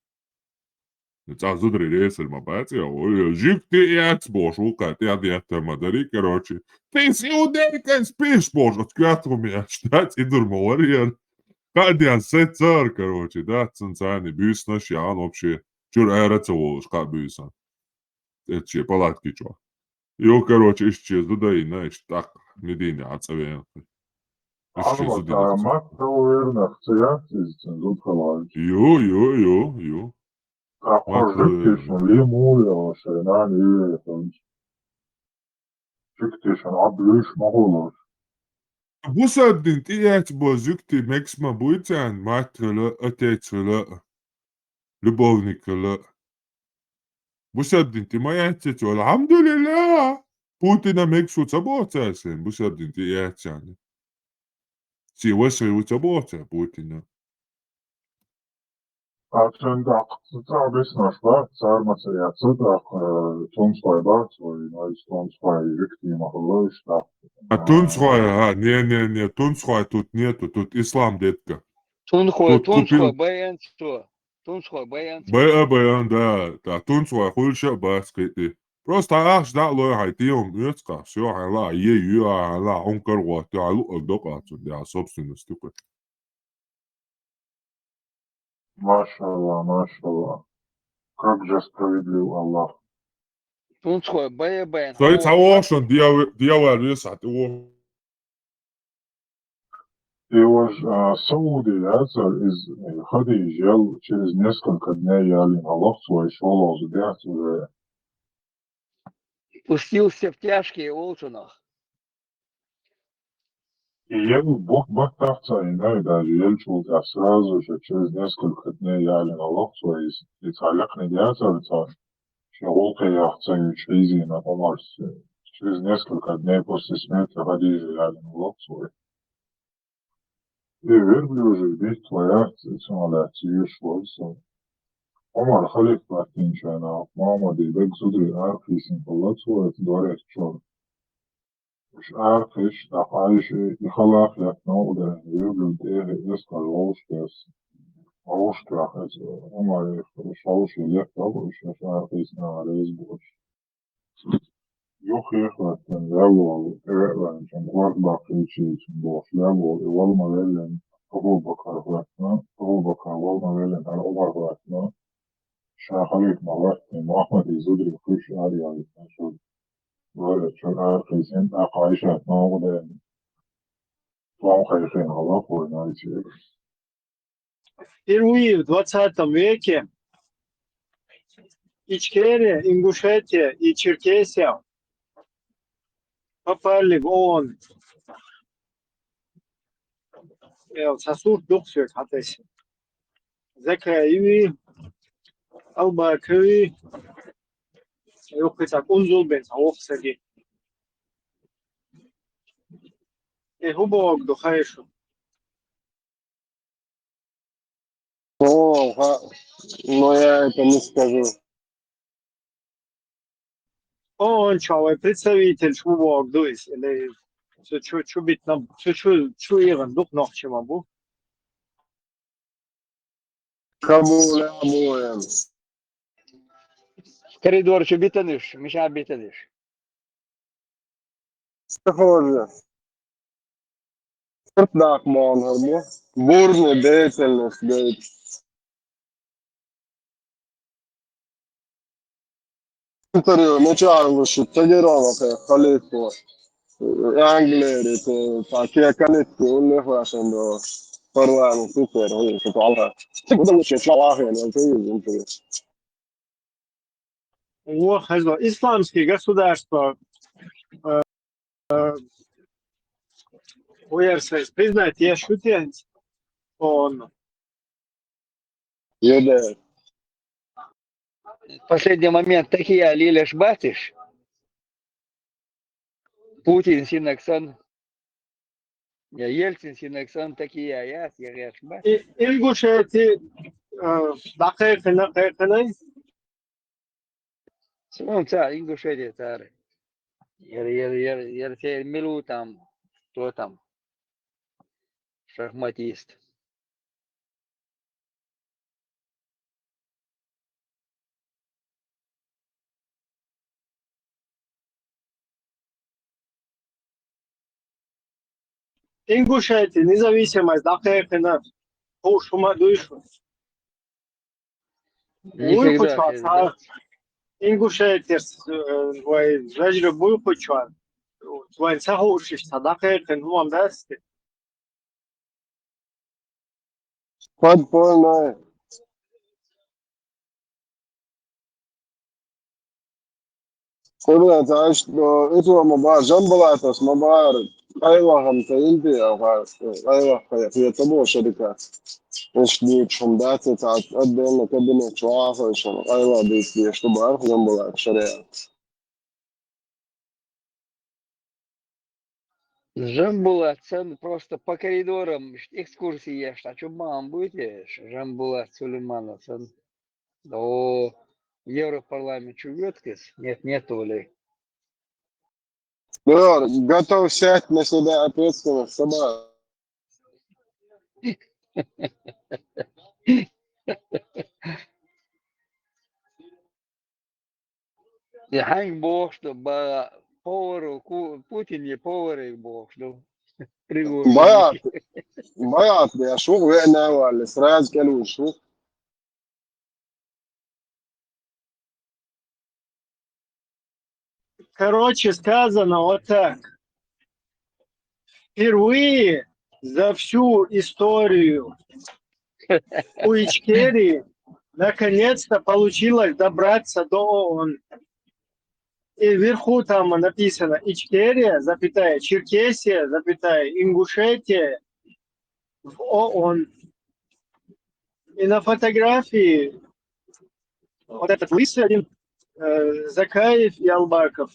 ЦӀахь зударий ресар ма бац, я, ой, жуьгти эц бохуш, вукхо тӀе а деттар ма дарий, короче. Ты с иудейкой спишь бохуш, оцу коьрта хӀума эцаш дац, и дур ма вара яра. Кхаа ден сецара, короче, дац, цунна царна буьйсанаш яхана вообще. Чуьра ара а ца волуш, кхаа буьйсанна. Эцу шен палатки чохь. Юха, короче, иштта шен зуда йина, иштта тӀаккха Медине Ӏа цӀа веана. Иштта шен зуда йина. Ма, вернах, ца яц иза цуьнан зуда хиларца. Ю, ю, ю, ю. ТӀаккха жуьгтичун ле муха яла шайн нана юьйхинчу? Жуьгтичун Ӏа буьйш ма хуьлуш. Бусалба дин тӀе эцна бо жуьгти мегаш ма буй царна, мать хила а, отец хила а, любовник хила а. Бусалба дин тӀе ма эцци цо, алхьамдулиллахӀ! Путина мегаш ву ца боху цара шайна, бусалба дин тӀе эцци царна. Ци васхи ву ца боху цара Путина. Ткъа цуьнан тӀаккха цӀа бисинарш бац, цара ма ца эцци, тӀаккха, э, тунсхой бац вай, но иза тунсхой жуьгти ма хуьлуш, тӀаккха. А тунсхой, а, не, не, не, тунсхой тут нету, тут ислам, детка. Тунсхой, тут тунсхой купил. Байан цо. Тунсхой байан цо. Бай а байан, да. Та тунсхой хуьлуш а бац кхиъ. Просто ахча дӀа а лой хьайн, тӀе хӀума оьцу-кх, всё, хьайн лаахь, е ю, хьайн лаахь, хьуна карагӀоттаю, хьайн луъург до-кх цунна, собственность ю-кх. Машалла, машалла. Как же справедлив Аллах. Тунсхой бай а байна. Сай цхьа воху шуна, дьявал веса хьан тӀе воху. И важа, а, Сауди яцара иза, э, Хадижа ял через несколько дней ялийна хьалха цо, и шолгӀа зуда яц уже. Пустился в тяжкие, олу цунах. И ел бу-, баттахь ца йина, даже елчул тӀаьхьа сразу же через несколько дней ялийна хьалха цо иза, и цхьа лекханиг яцара цхьа, шен гӀуллакхе яхна ца юьйцуш хьийзийна Ӏумарс, через несколько дней после смерти Хадижи ялийна хьалха цо. И верблюжий битта ваярца, и цунах лаьцна йоьшуш вара со. Ӏумар халифа хӀоьттинчу хенахь, Мухьаммаде берриг зударий аракхийсина хилла цо оцу дворец чуьра. Уьш аракхийтина, тӀаккха Ӏайша и хала а хетта, новкъа даьлла, верблюд тӀехь эскар вовшахтесна. Вовшахтоьхна, Ӏумар и шовший летта, уьш аша аракхийсина реза бу уьш. Юххе а хӀоьттина, лелла волу, тӀе а ваьллачун, корта баккхийча цунна бохуш, лелла волу и вала ма веллина, Абу-Бакар хӀоьттина, Абу-Бакар вала ма веллина, хӀара Ӏумар хӀоьттина, ша халифа ма хӀоьттина, Мухьаммаде зударий кхуьйсуш араяьлла, шуьга. Вара чуьра аракхийсина, тӀаккха Ӏайшат новкъа даьлла. Тхьовра хайхина хьалха вайна Ӏайшат. Впервые в двадцатом веке Ичкерия, Ингушетия и Черкесия попали в ООН. Э, цхьа сурт ду-кх соьга хьатесна. Закаеви, Албакови, юххе цхьа кӀунзул бен цхьа воккха саг. Э, хӀун бохург ду хаьий шуна? О, ха-, но я это не скажу. ООН чохь вайн представитель шу бохург ду иза, или цу чу, чу битина, цу чу, чу эгӀана ду-кх нохчий ма бу. Кабуле, Абуен. Коридор чу битанаш, мича битанаш? Похоже. Спорт дакъа ма хӀама. Бурная деятельность, деятельность. Интервью начало шут тагирова халифа. Англери, то, та ке калитку, улле фашен до парламент, супер, ой, что то алга. Ты куда лучше, что алга, я не знаю, интервью. О, хазо, исламские государства, э, э, уярсайс признать я шутен, он. Йода. Последний момент такие лилеш батиш. Путин синаксан. Я Ельцин синаксан такие я, я, я, я, шба. И, Ингушети, э, дакъекъина, къекъина. Сымон ца, Ингушетия цари. Ер, ер, ер, ер, се милу там, кто там? Шахматист. Ингушети, независимость, дакъекъина. Ху шума дуйшу. Никогда. Буйхуча, не ца, да? Ингушетирс, э, вай, вежра буйхуча. Вай ца хушиш, ца дакъекъин, хумам дасти. Подпольная. Курла, таш, э, это ма бар, Жамбулатас ма бар. Къайлахам та инти, а, къайлах, къайлах, я тобо шарика. Ишди чумдати, та отдельно кабинет чуаха, шо, къайлах дити, что бар, Жамбулат шария. Жамбулат, сэн просто по коридорам экскурсии еш, а чё мам будете? Жамбулат Сулейманов, сэн. О, Европарламент чё вёткис? Нет, нет, Оля. Егор, готов взять на себя ответственность, собак. Я ханг бохш да ба повару, ку-, Путин е повару бохш да. Пригожин. Баят, баят, я шух вена вали, сразу калу шух. Короче, сказано вот так. Впервые за всю историю у Ичкерии наконец-то получилось добраться до ООН. И вверху там написано: Ичкерия, запятая, Черкесия, запятая, Ингушетия в ООН. И на фотографии вот этот лысый один, э, Закаев и Албаков.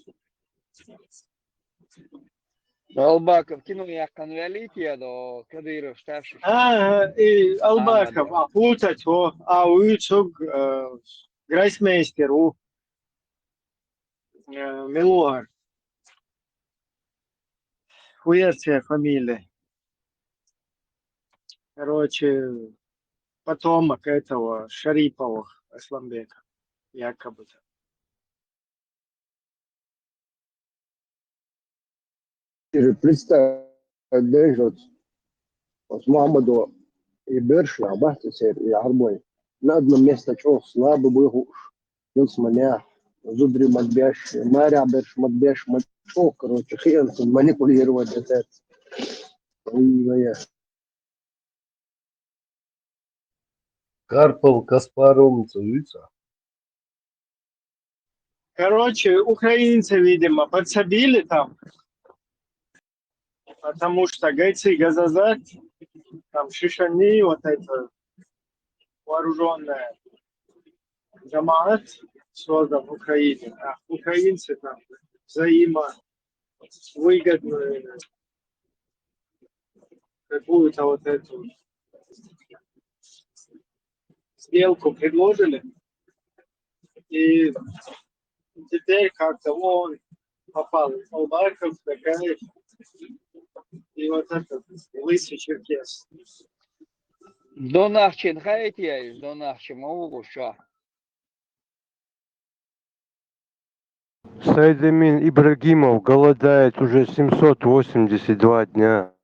Албаков кино яккан валити, а до Кадыров старший. А, и Албаков, а, да. А, путать, о, а уйцуг, э, гроссмейстер, у, э, Милуар. Хуерция фамилия. Короче, потомок этого Шарипова Асламбека, якобы-то. Представь, даже вот, вот Мухаммаду и Берш, а Бахтисер, и Арбой. На одном месте чё, слабый был уж. Юнс маня, зубри мадбеш, маря берш мадбеш, мачо, короче, хиен сын манипулировать это. Ой, ой, ой. Карпов, Каспаров, Мцуица. Короче, украинцы, видимо, подсобили там. Потому что гайцы газазат, там шишани, вот это вооруженная джамаат создан в Украине, а украинцы там взаимовыгодную какую-то вот эту сделку предложили. И теперь как-то он попал. Албаков, Закаев и вот этот лысый черкес. Донахчен хаитяй, Донахчен мавгуша. Сайдамин Ибрагимов голодает уже семьсот восемьдесят два дня.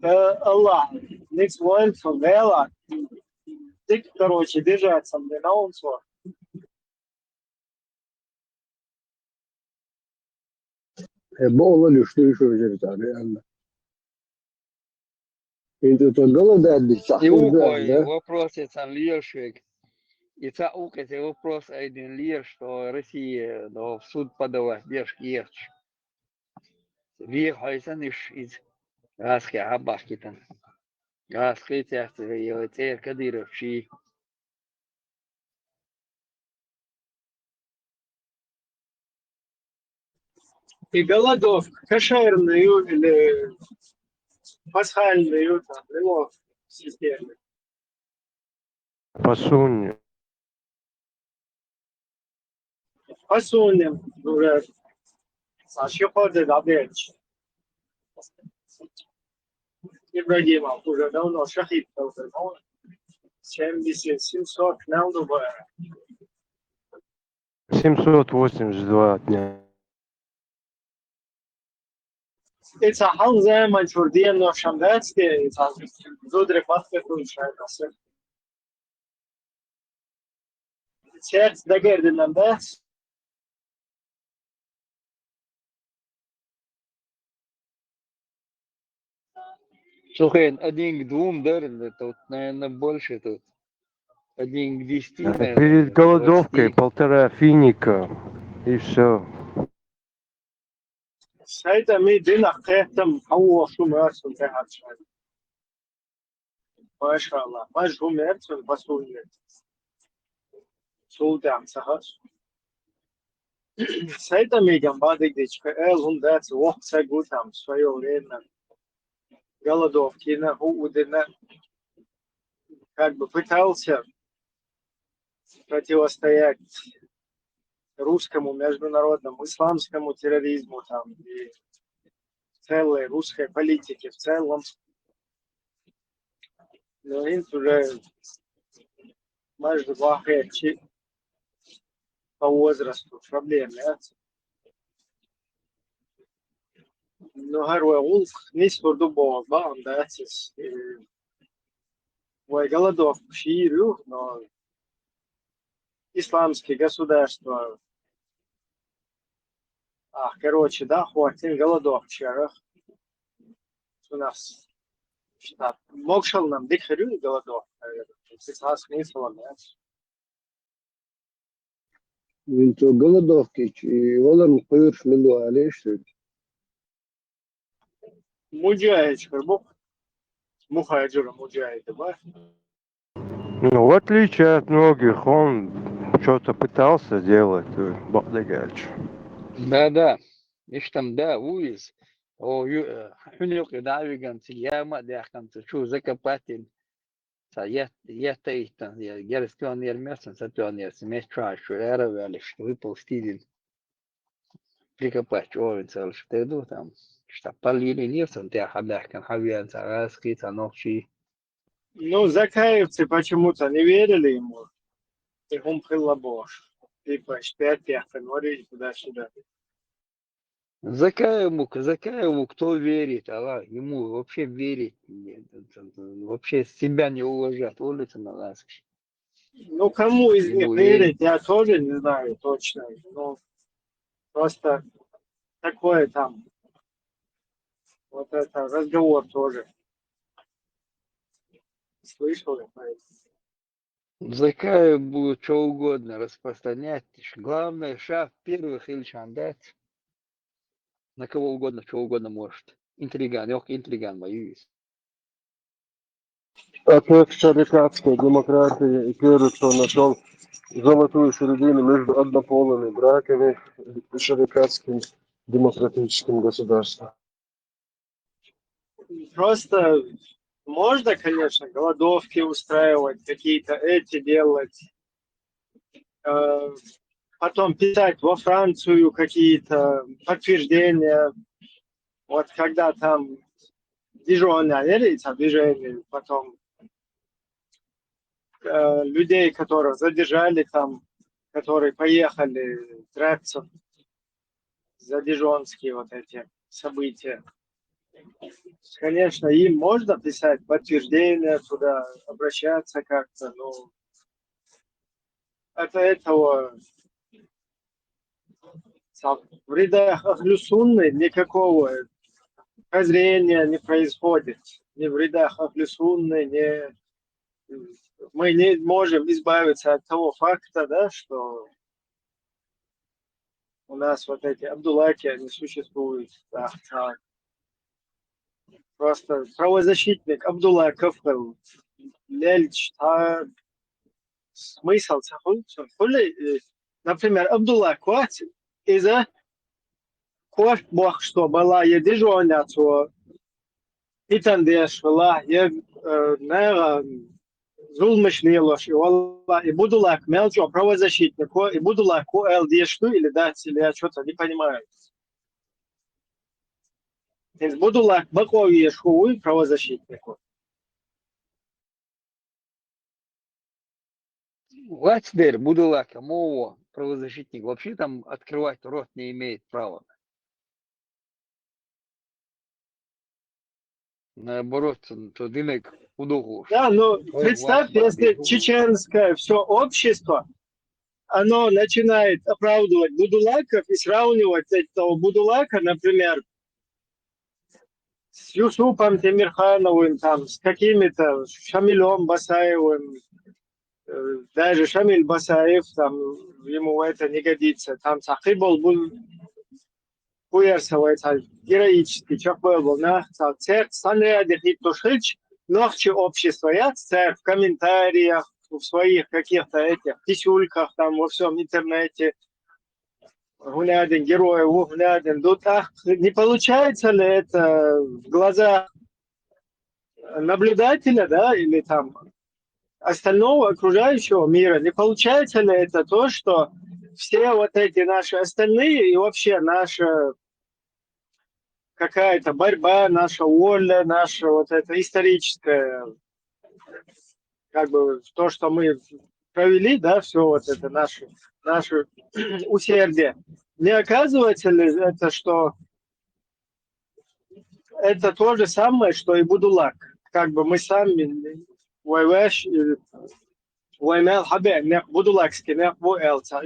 Э, Аллах, next one from Vela. Ты, короче, держаться мне на унцо. Э, бо ола лишь ты ещё жертва, реально. Инту то голодать бит, И укой вопрос я сам лиершек. И ца укой вопрос один лиер, что Россия, но в суд подавать, держ ерч. Вир хайсан иш из. Газ ке хабах китан. Газ ке тяхт, цер Кадыров ши. И голодовка, кошерную или пасхальную, там, его системы. По сунне. По сунне, уже. А что ходит, опять? Ибрагимов уже давно шахид, уже, ну, семьдесят, семьсот, нам любая. Семьсот восемьдесят два дня. Ица хьал заман чур диен ношам дацке, ица зудре патке тун шайдасы. Сердце дагердинам дац. Слухай, один к двум, да, тут, наверное, больше тут. Один к десяти, наверное. Перед голодовкой полтора финика и все. Сайта ми дина кхетам хау шумар сун кхехат шай. Машалла, маж хумер сун басулнер. Султан сахаш. Сайта ми гамбадик дичка эл хундац вох сагутам в своё время. Голодовкина, хуудина. Как бы пытался противостоять русскому международному исламскому терроризму там и целой русской политике в целом. Но инт уже майже два хечи по возрасту проблемы. Но гьар вай гулх нис хурду бо баам дацис. Вай голодовка ширю, но исламские государства. А, короче, да, хватит голодовка шарах. У нас штат. Мокшал нам дикарю голодовка, наверное. Сейчас смысл, да? Винту голодовки, и валам куйрш милу алеш. Муджаид шкарбук. Мухаджира муджаид, ба? Ну, в отличие от многих, он что-то пытался делать, Багдагальч. Да, да. Ишта ма да, уйз. О, ю-, э, хьунюк давиган ци яма дяхкан ци чу закопать ин. Ца ят, ят иттан, я герстён ер мерсан, сатён ер, си меч чуаш, шу эра вялиш, выпал стидин. Прикопать, овен цел, что ты там. Что полили нирсан, ты хабяхкан, хавян, ца раски, ца нохчи. Ну, закаевцы почему-то не верили ему. И хум хилла бош. Типа, шпять яхкан, варить туда-сюда. Закаеву, Закаеву кто верит, Аллах, ему вообще верить, нет, это, это, вообще себя не уважать, улица на ласке. Ну, кому из них Ему верить, я тоже не знаю точно. Ну, просто такое там. Вот это разговор тоже. Слышал я про это. Закаев будет что угодно распространять. Главное, шаф первых или шандать. На кого угодно, что угодно может. Интриган, ёх, интриган мою есть. А как шарикатская демократия и первый, кто нашел золотую середину между однополыми браками, шарикатским демократическим государством. Просто можно, конечно, голодовки устраивать, какие-то эти делать. Э, потом писать во Францию какие-то подтверждения. Вот когда там Дижоне, или там движение, потом э, людей, которых задержали там, которые поехали драться за дижонские вот эти события. Конечно, им можно писать подтверждение туда, обращаться как-то, но это этого в рядах Ахлю Сунны никакого прозрения не происходит. Ни в рядах Ахлю Сунны, ни мы не можем избавиться от того факта, да, что у нас вот эти Абдуллаки, они существуют. Да, да. Просто правозащитник Абдуллаков был. Лельч, а смысл, например, Абдуллак вац, из-за корт бог, что была едижоня, то питан деш вела, е, э, нера зулмыш лелош, и вала, и Будулак мелчо правозащитнико, и Будулаку эл деш ту или дать, или я что-то не понимаю. Из Будулак баковеш хуй правозащитнико. Вац дер, Будулак, а мова, правозащитник, вообще там открывать рот не имеет права. Наоборот, то дымек удуху. Да, но представь, если чеченское все общество, оно начинает оправдывать Будулаков и сравнивать этого Будулака, например, с Юсупом Темирхановым, там, с какими-то Шамилем Басаевым, э, даже Шамиль Басаев, там, ему это не годится. Там Сахибол был хуерсовый, там, героический, чё было, на, там, церковь, санея, дехит, тушилч, нохчи общество, я, церковь, в комментариях, в своих каких-то этих писюльках, там, во всем интернете, гунядин героев, гунядин дутах. Не получается ли это в глазах наблюдателя, да, или там остального окружающего мира, не получается ли это то, что все вот эти наши остальные и вообще наша какая-то борьба, наша воля, наша вот эта историческая, как бы то, что мы провели, да, все вот это наше, наше усердие, не оказывается ли это, что это то же самое, что и Будулак? Как бы мы сами вайвеш, ваймел хабе, не Будулакский, не бу элца.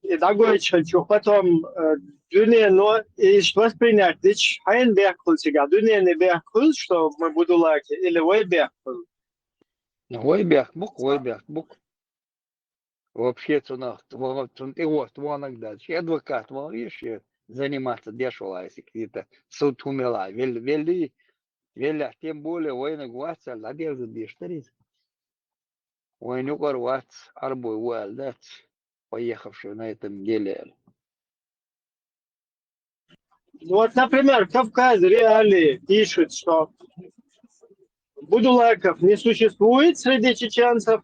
И другой чуть потом э, дунене но и что воспринять, дич хайн бехкул сега, дунене бехкул, что мы Будулаки, или вай бехкул. Вай бех бук, вай бех бук. Вообще цунах, цун и вот, ванагдал. Чи адвокат ван, ещё заниматься дешёло, если какие-то суд умела. Вели, вели, вели, тем более война гуаца, ладел за дештерис. Войну горвац, арбой уэлдац, поехавший на этом деле. Ну вот, например, Кавказ Реалии пишет, что Будулаков не существует среди чеченцев.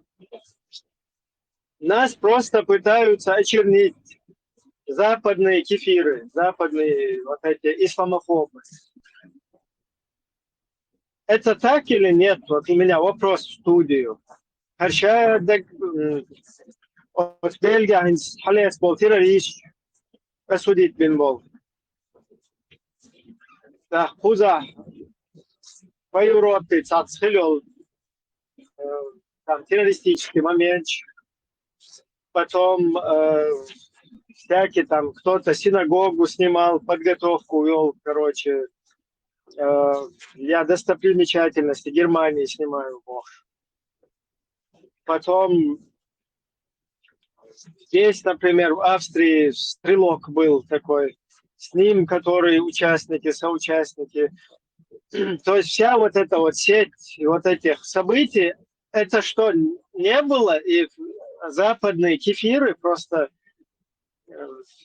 Нас просто пытаются очернить западные кефиры, западные вот эти исламофобы. Это так или нет? Вот у меня вопрос в студию. Харша, от Бельгия, Халес бол, террорист, осудить бин бол. Да, хуза по Европе цацхилёл, э, там террористический момент. Потом э, всякий там кто-то синагогу снимал, подготовку вел, короче. Э, я достопримечательности Германии снимаю, бог. Потом здесь, например, в Австрии стрелок был такой, с ним, которые участники, соучастники. То есть вся вот эта вот сеть вот этих событий, это что, не было? И западные кефиры просто э,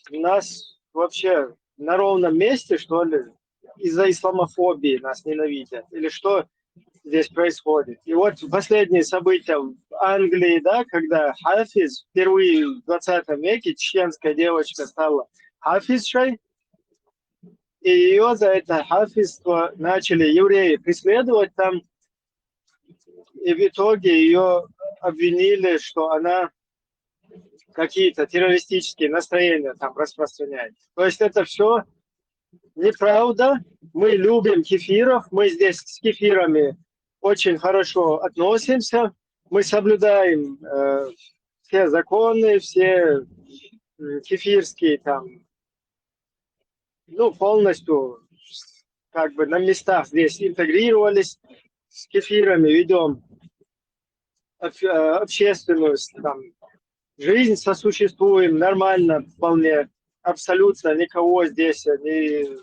нас вообще на ровном месте, что ли, из-за исламофобии нас ненавидят? Или что здесь происходит? И вот последние события в Англии, да, когда Хафиз впервые в двадцатом веке, чеченская девочка стала Хафизшей, И ее за это хафизство начали евреи преследовать там. И в итоге ее обвинили, что она какие-то террористические настроения там распространяет. То есть это все неправда. Мы любим кефиров, мы здесь с кефирами очень хорошо относимся, мы соблюдаем э, все законы, все м, кефирские там, ну, полностью как бы на местах здесь интегрировались, с кефирами ведем об- э, общественную там жизнь, сосуществуем нормально вполне, абсолютно никого здесь, э, ни,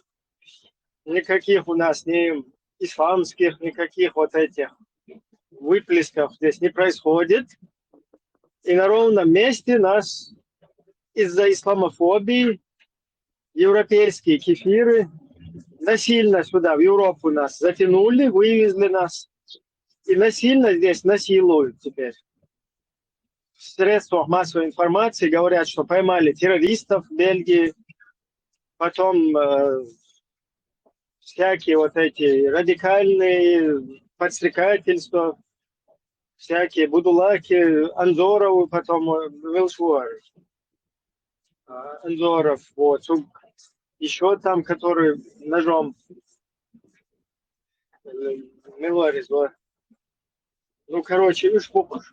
никаких у нас ни исламских, никаких вот этих выплесков здесь не происходит. И на ровном месте нас из-за исламофобии европейские кефиры насильно сюда, в Европу нас затянули, вывезли нас. И насильно здесь насилуют теперь. В средствах массовой информации говорят, что поймали террористов в Бельгии, потом э, всякие вот эти радикальные подстрекательства, всякие будулаки, Анзорову потом э, Велшуар. А, Анзоров, вот, еще там, который ножом э, Милорис, вот. Ну, короче, уж похож.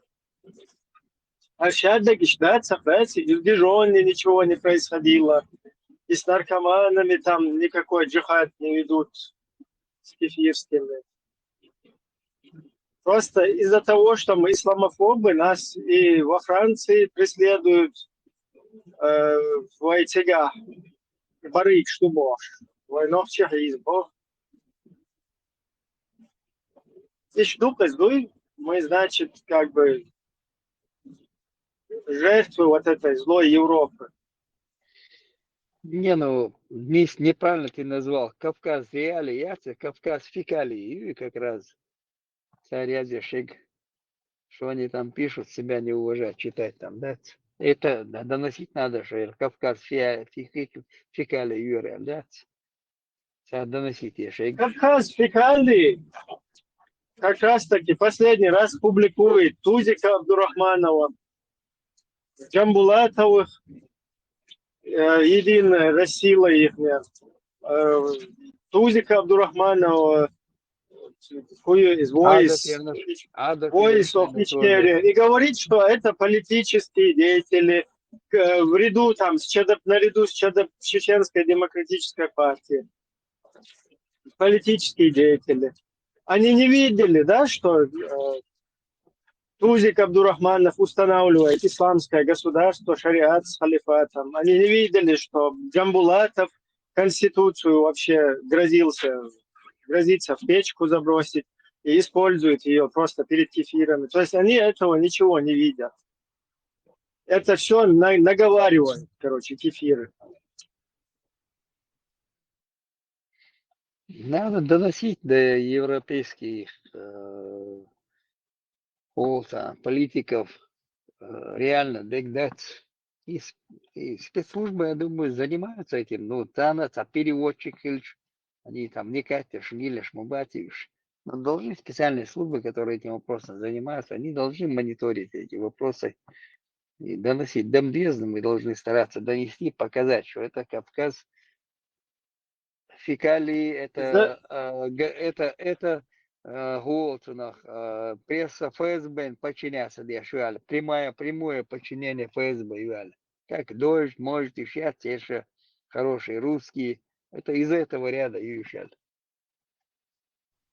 А сейчас дагестанцев, знаете, и в Дижоне ничего не происходило. И с наркоманами там никакой джихад не ведут с кефирскими. Просто из-за того, что мы исламофобы, нас и во Франции преследуют э, в этих барыг, что можешь. Войнов чехизм. И штука здуй, мы, значит, как бы жертвы вот этой злой Европы. Не, ну, Дмитрий, неправильно ты назвал. Кавказ реалии, яц, Кавказ фекалии, и как раз. Царь Язешик, что они там пишут, себя не уважать, читать там, да? Это доносить надо, что Кавказ фе- фе- фе- фекалии юрия, да? Царь доносить, Ешик. Кавказ фекалии как раз таки последний раз публикует Тузика Абдурахманова, Джамбулатовых, э, единая Россия их, э, Тузика Абдурахманова, who is voice, Адов, Ернаш, Адов, voice of Ернаш, Ичкерия, и говорит, что это политические деятели, э, в ряду там, с ЧДП, наряду с ЧДП, Чеченской демократической партии. Политические деятели. Они не видели, да, что э, Тузик Абдурахманов устанавливает исламское государство, шариат с халифатом. Они не видели, что Джамбулатов Конституцию вообще грозился, грозится в печку забросить и использует ее просто перед кефирами. То есть они этого ничего не видят. Это все наговаривают, короче, кефиры. Надо доносить до европейских э, политиков э, реально дегдать. И, и спецслужбы, я думаю, занимаются этим. Ну, Танац, а переводчик, они там не Катя, Шмиля, Шмубатьевич. Но должны специальные службы, которые этим вопросом занимаются, они должны мониторить эти вопросы и доносить. Дам бездны мы должны стараться донести, показать, что это Кавказ фекалии, это, э, г- это, это э, голосунах, э, пресса ФСБ подчиняется, я шуял, прямое, прямое подчинение ФСБ, юал. Как дождь, может, и сейчас те же хорошие русские. Это из этого ряда, юал.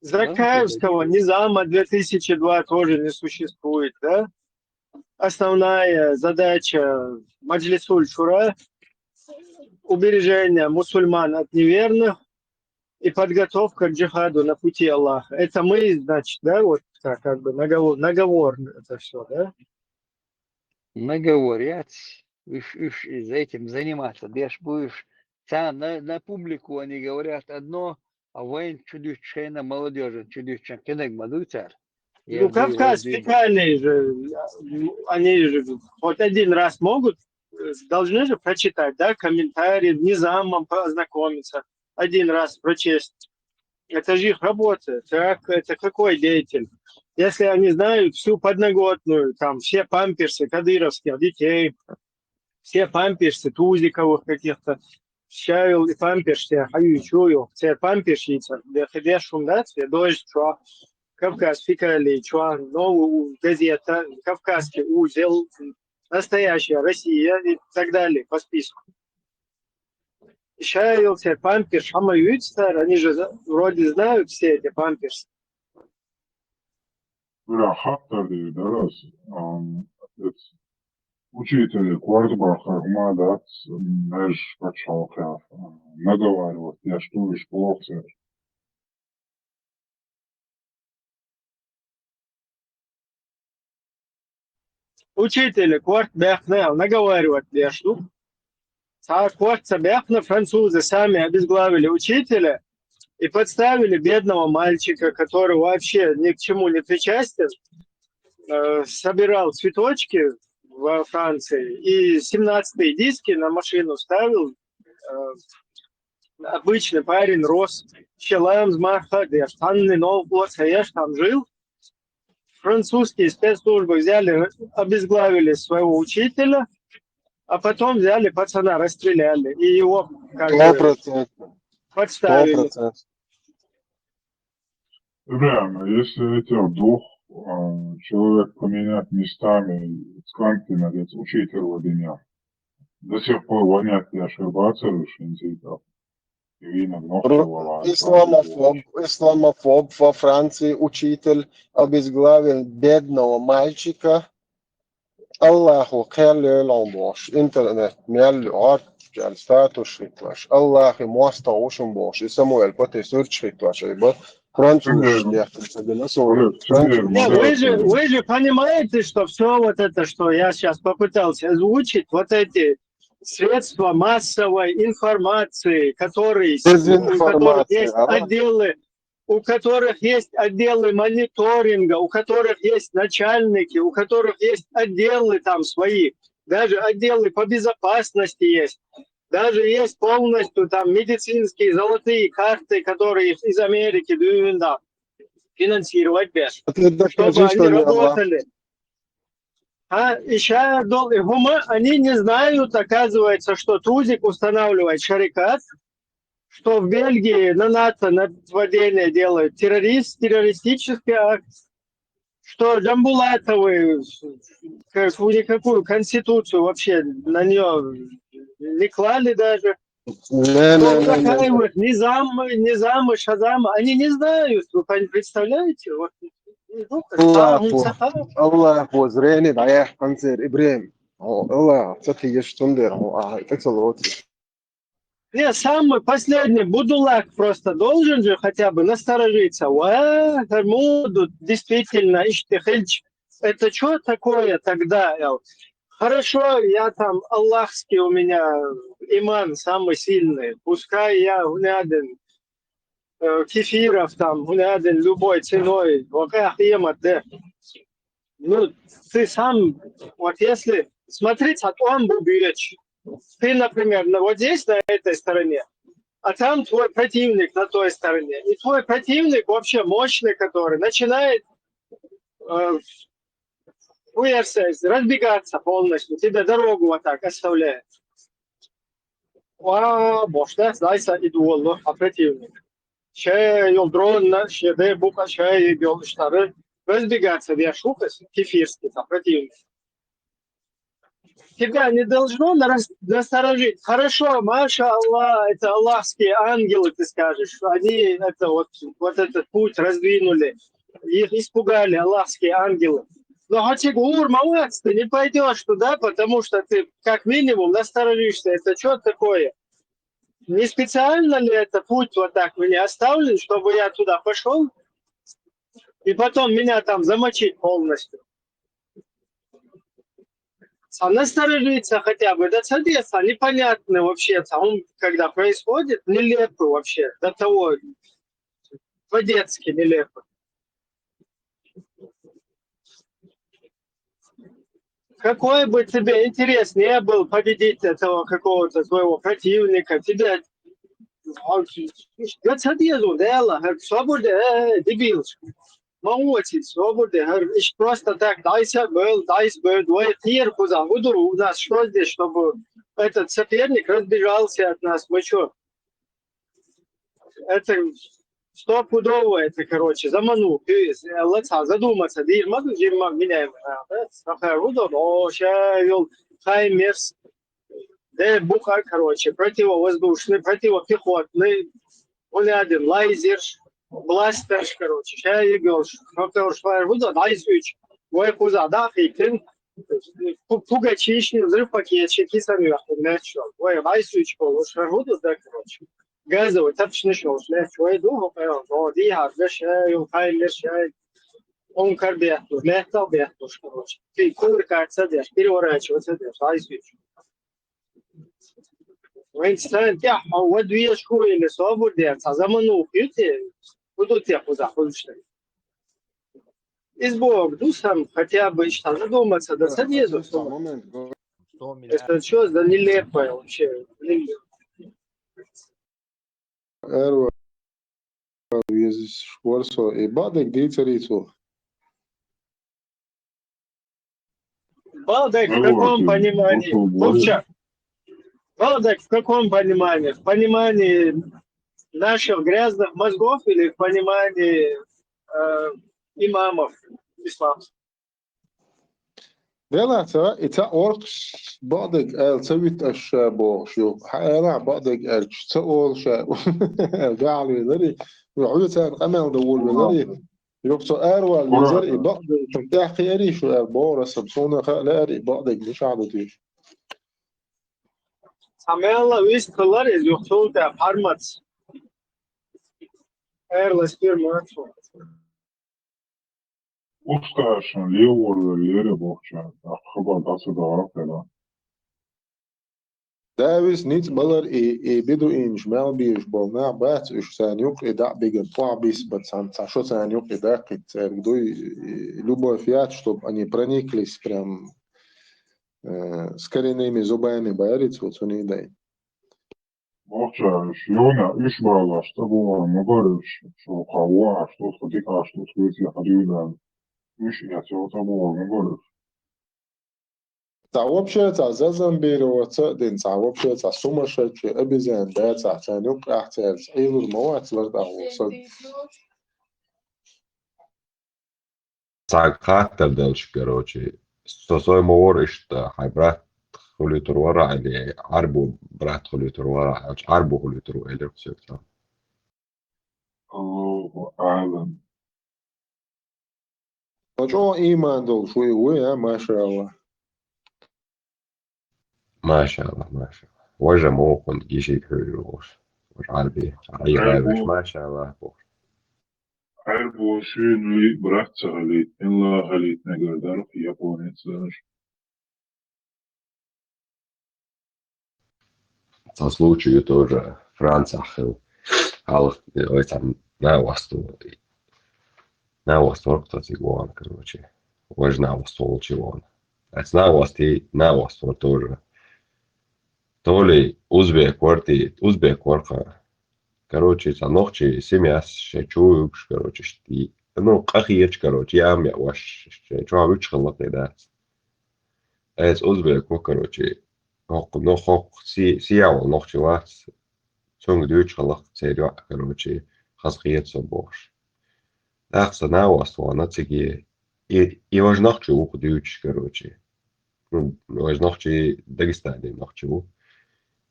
Закаевского низама две тысячи два тоже не существует, да? Основная задача Маджлисуль Шура — убережение мусульман от неверных и подготовка к джихаду на пути Аллаха. Это мы, значит, да, вот так, как бы наговор, наговор это все, да? Наговор, яц, уж, уж из этим заниматься, деш будешь. Сам на, на публику они говорят одно, а вайн чудючена молодежи, чудючен кенег мадуцар. Ну, Кавказ фекалии же, они же хоть один раз могут, э, должны же прочитать, да, комментарии, низамом познакомиться. один раз прочесть. Это же их работа. Так, это какой деятель? Если они знают всю подноготную, там все памперсы кадыровских детей, все памперсы тузиковых каких-то, щавел и памперс, я хаю чую, все памперсица, я хедешум, да, все дождь, что Кавказ фикали, что новую газета, Кавказский узел, Настоящая Россия и так далее по списку. Щавел, все памперс, хамаюют, они же вроде знают все эти памперсы. Бля, хаттар дийди, да, раз. Ам, отец. Учитель, квартбах, армадат, меж пачалкаф, наговаривать, я что, и школах. Учителя, кварт бяхна, наговаривать бяхну. А кварт бяхна, французы сами обезглавили учителя и подставили бедного мальчика, который вообще ни к чему не причастен, э, собирал цветочки во Франции и семнадцатые диски на машину ставил. Э, обычный парень рос, челам с Марха, там жил. Французские спецслужбы взяли, обезглавили своего учителя, а потом взяли пацана, расстреляли. И его как бы, подставили. Сто процентов. Прямо, если этих двух э, человек поменять местами, сканки надеть, учитель Владимир. До сих пор вонять я шербацеры шинзитов. Исламофоб, исламофоб во Франции, учитель обезглавил бедного мальчика. Аллаху кхел лелон бош, интернет мел арт, статус шитлаш. Аллахи моста ушум бош, и Самуэль поте сурч шитлаш, и бо француз. Вы же, вы же понимаете, что все вот это, что я сейчас попытался озвучить, вот эти средства массовой информации, которые, у которых есть отделы, у которых есть отделы мониторинга, у которых есть начальники, у которых есть отделы там свои, даже отделы по безопасности есть, даже есть полностью там медицинские золотые карты, которые из Америки да, финансировать без, чтобы они работали. А, и ща, и хума, они не знают, оказывается, что Тузик устанавливает шарикат, что в Бельгии на НАТО нападение делают, террорист, террористический акт, что Джамбулатовы никакую конституцию вообще на нее не клали даже. Не, не, не, не. Вот низамы, низамы, шазамы, они не знают, вы представляете? Вот. Аллах, Аллах возрени, да я концерт Ибрем. Аллах, кстати, есть тундер, а это целот. Не, самый последний будулак просто должен же хотя бы насторожиться. Ва, Хермуду действительно, иштихильч. Это что такое тогда, Эл? Хорошо, я там аллахский у меня иман самый сильный. Пускай я гунядин э, кефиров там, гунядин любой ценой, ваках емат, да. Ну, ты сам, вот если смотреть, а там бубиреч. Ты, например, вот здесь, на этой стороне, а там твой противник на той стороне. И твой противник вообще мощный, который начинает э, разбегаться полностью, тебе дорогу вот так оставляет. Ва, бошда, знайса, и дуволло, а противник. Че йол дронна, че де бука, че йол штары. Разбегаться, я шухас, кефирский, а противник. Тебя не должно насторожить. Хорошо, маша Аллах, это аллахские ангелы, ты скажешь. Они это вот, вот этот путь раздвинули. Их испугали аллахские ангелы. Но хоть и гур, молодец, ты не пойдешь туда, потому что ты как минимум насторожишься. Это что такое? Не специально ли это путь вот так мне оставлен, чтобы я туда пошел? И потом меня там замочить полностью. А насторожиться хотя бы, да, соответственно, непонятно вообще, там, когда происходит, нелепо вообще, до того, по-детски нелепо. Какой бы тебе интерес не был победить этого какого-то своего противника, тебе Га ца деза, Дала, хӀара собар де, э, э, дебилаш. Ма оци, собар де, хӀара, иш просто так, дӀайса а бевла, дӀайса а бевла, вай кхера кхузахь хӀу ду, у нас что здесь, чтобы этот соперник разбежался от нас, мы чё? Это стопудово, это, короче, замануха, э, лаца задуматься, дийр ма ду, жимма меняем, а, да? Саха рудо, о, ша йол, хай мерс, де буха, короче, противовоздушный, противопехотный, гулядин, лайзер, бластер, короче, ша йол, ша йол, ша рудо, дайсуч, вай кхуза, да, хикин, пу-, пугачишный взрыв пакетчики, самый, вай, дайсуч, ша рудо, да, короче. Газовый тапочный шел, шляпчу, ой, ду, ой, ой, ди, ха, да, шай, ой, хай, ле, шай. Он кар бехту, мехтал бехту, короче. Ты кувыркаться дешь, переворачиваться дешь, ай, свечу. Вайн стан, тя, а вот две шкуры или собор дерца, замануха, юте, буду те куда, куда что. Из Бог, ду сам, хотя бы, что задуматься, да, садизу. Момент. Это что за нелепое вообще? Нелепое. Эрва везис шкварсо, и бадек дицарицу. Балдек в каком понимании? Вовча. Балдек в каком понимании? В понимании наших грязных мозгов или в понимании, э, имамов исламских? Делаца, и ца оркш бадек эл ца вит аш бохш ю. Ха, эла бадек эл ца олша. Гали лари. Ю цан камел да вол лари. Юксо эрвал визар и бакъдайчун тяхъи эри шу эр бора сам суна ха ле эри бакъдай мишаду тиш. Самела вис кылар из юксул тя пармац. Эрла спир мацу. Ускашан леворла лере бохча, ахыба даса дагар кена. Давис ниц балар и, и биду инш мел бийш бол нах бац уж сан юк и да биган тла бис бат сан ца шо сан юк и да кит церг дуй, и любовь яд, чтоб они прониклись прям, э, с коренными зубами бариц вот суни дай. Бохча, шьёна, иш бала, что было, мы говоришь, что хава, что ходика, что скрытие ходила. Иш я всё это было, мы говоришь. Ца вообще ца зазамбироваться, дин ца вообще ца сумасшедший, обезьян, да, ца ца нюк ахцел, илур мовац лар да вовсад. Ца хаттар делш, короче, со сой мовор ишта, хай брат хули турвара или арбу брат хули турвара, арбу хули турвара или все там. Аллаху а'лам. Очо иман дол шуй уй, а, машалла. Машалла, машалла. Важа мохун гиши хюрюш. Важ арби. Ай, ай, важ, машалла, бо. Ай, бо, шуй, брат, ца халит, илла халит, нагар дарх, японец, знаешь. По случаю тоже Франция хыл. Ал, ой, там, на восту. На восту, кто тигуан, короче. Ой, на восту, чего он. А на восту, на восту тоже. То ли узбек вар, ти, узбек вар ха. Короче, ца нохчи семьяс, ше чуюкш, короче, шти. Ну, къахиеч, короче, ям я ваш, ше чуа вич хыллак да. Эс узбек ва, короче, хок, но хок, си, сиял нохчи вац. Цунг дюч хыллак церё, короче, хас хиет со бош. Дахса на восту, на циги. И, и важ нохчи ух дюч, короче. Ну, важ нохчи Дагестане нохчи у.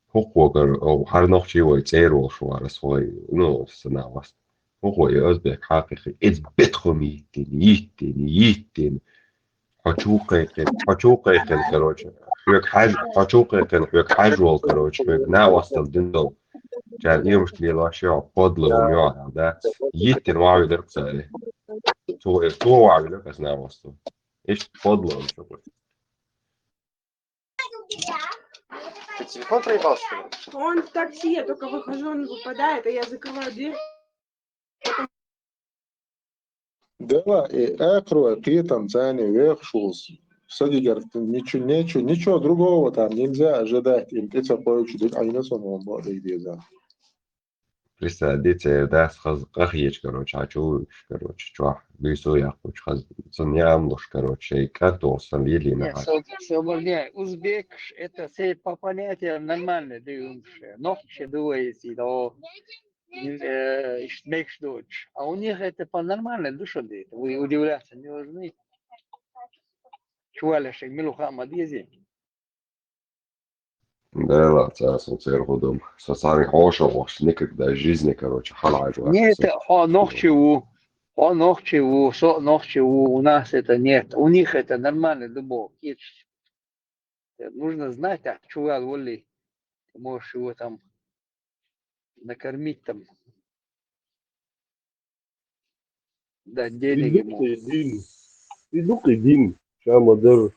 Хуквогар, о, хар нохчи вай цер волш вара свой, ну, сана васт. Хуквой узбек хакихи. Эц бетхум йиттин, йиттин, йиттин. Хочу кайкин, хочу кайкин, короче. Хвек хаж, хочу кайкин, хвек хаж вол, короче. Хвек на вастал дин дол. Чан имш лил вообще подлый умё, да. Йиттин вави дыр ксари. Ту, ту вави дыр кас на вастал. Ишт подлый он такой. Ты телефон проебал, что ли? Он в такси, я только выхожу, он выпадает, а я закрываю дверь. Дела и экро, китам цани вехшус. Садигар ничего, ничего, ничего другого там нельзя ожидать. Им ты цапаючи дик айна сон он бо дик деза. Представь, цердас хаз къахьеча, короче, хьачу, короче, чохь буьйсо яккхучу хаз. Цунна яамлуш, короче, шайн кӀант волу сан лелийна. Не, со-, собар не, узбекаш, это все по понятиям нормально, да, юмше. Нохчи, да, если, да, э, ишт мекш дочь. А у них это по нормально, да, что это? Вы удивляться не должны. Чували, что милуха мадизи. Да, ладно, цара со церан гӀо ду. Со царна хьоша вахча, никогда в жизни, короче, хьалхьажа вац. Нет, хьо нохчи ву. Хьо нохчи ву, со нохчи ву. У нас это нет. У них это нормально, любовь. Кечаш. Нужно знать, а чувал вали. Ты можешь его там накормить там. Дать денег ему. Придумай дин. Придумай дин. Ша ма-дарра.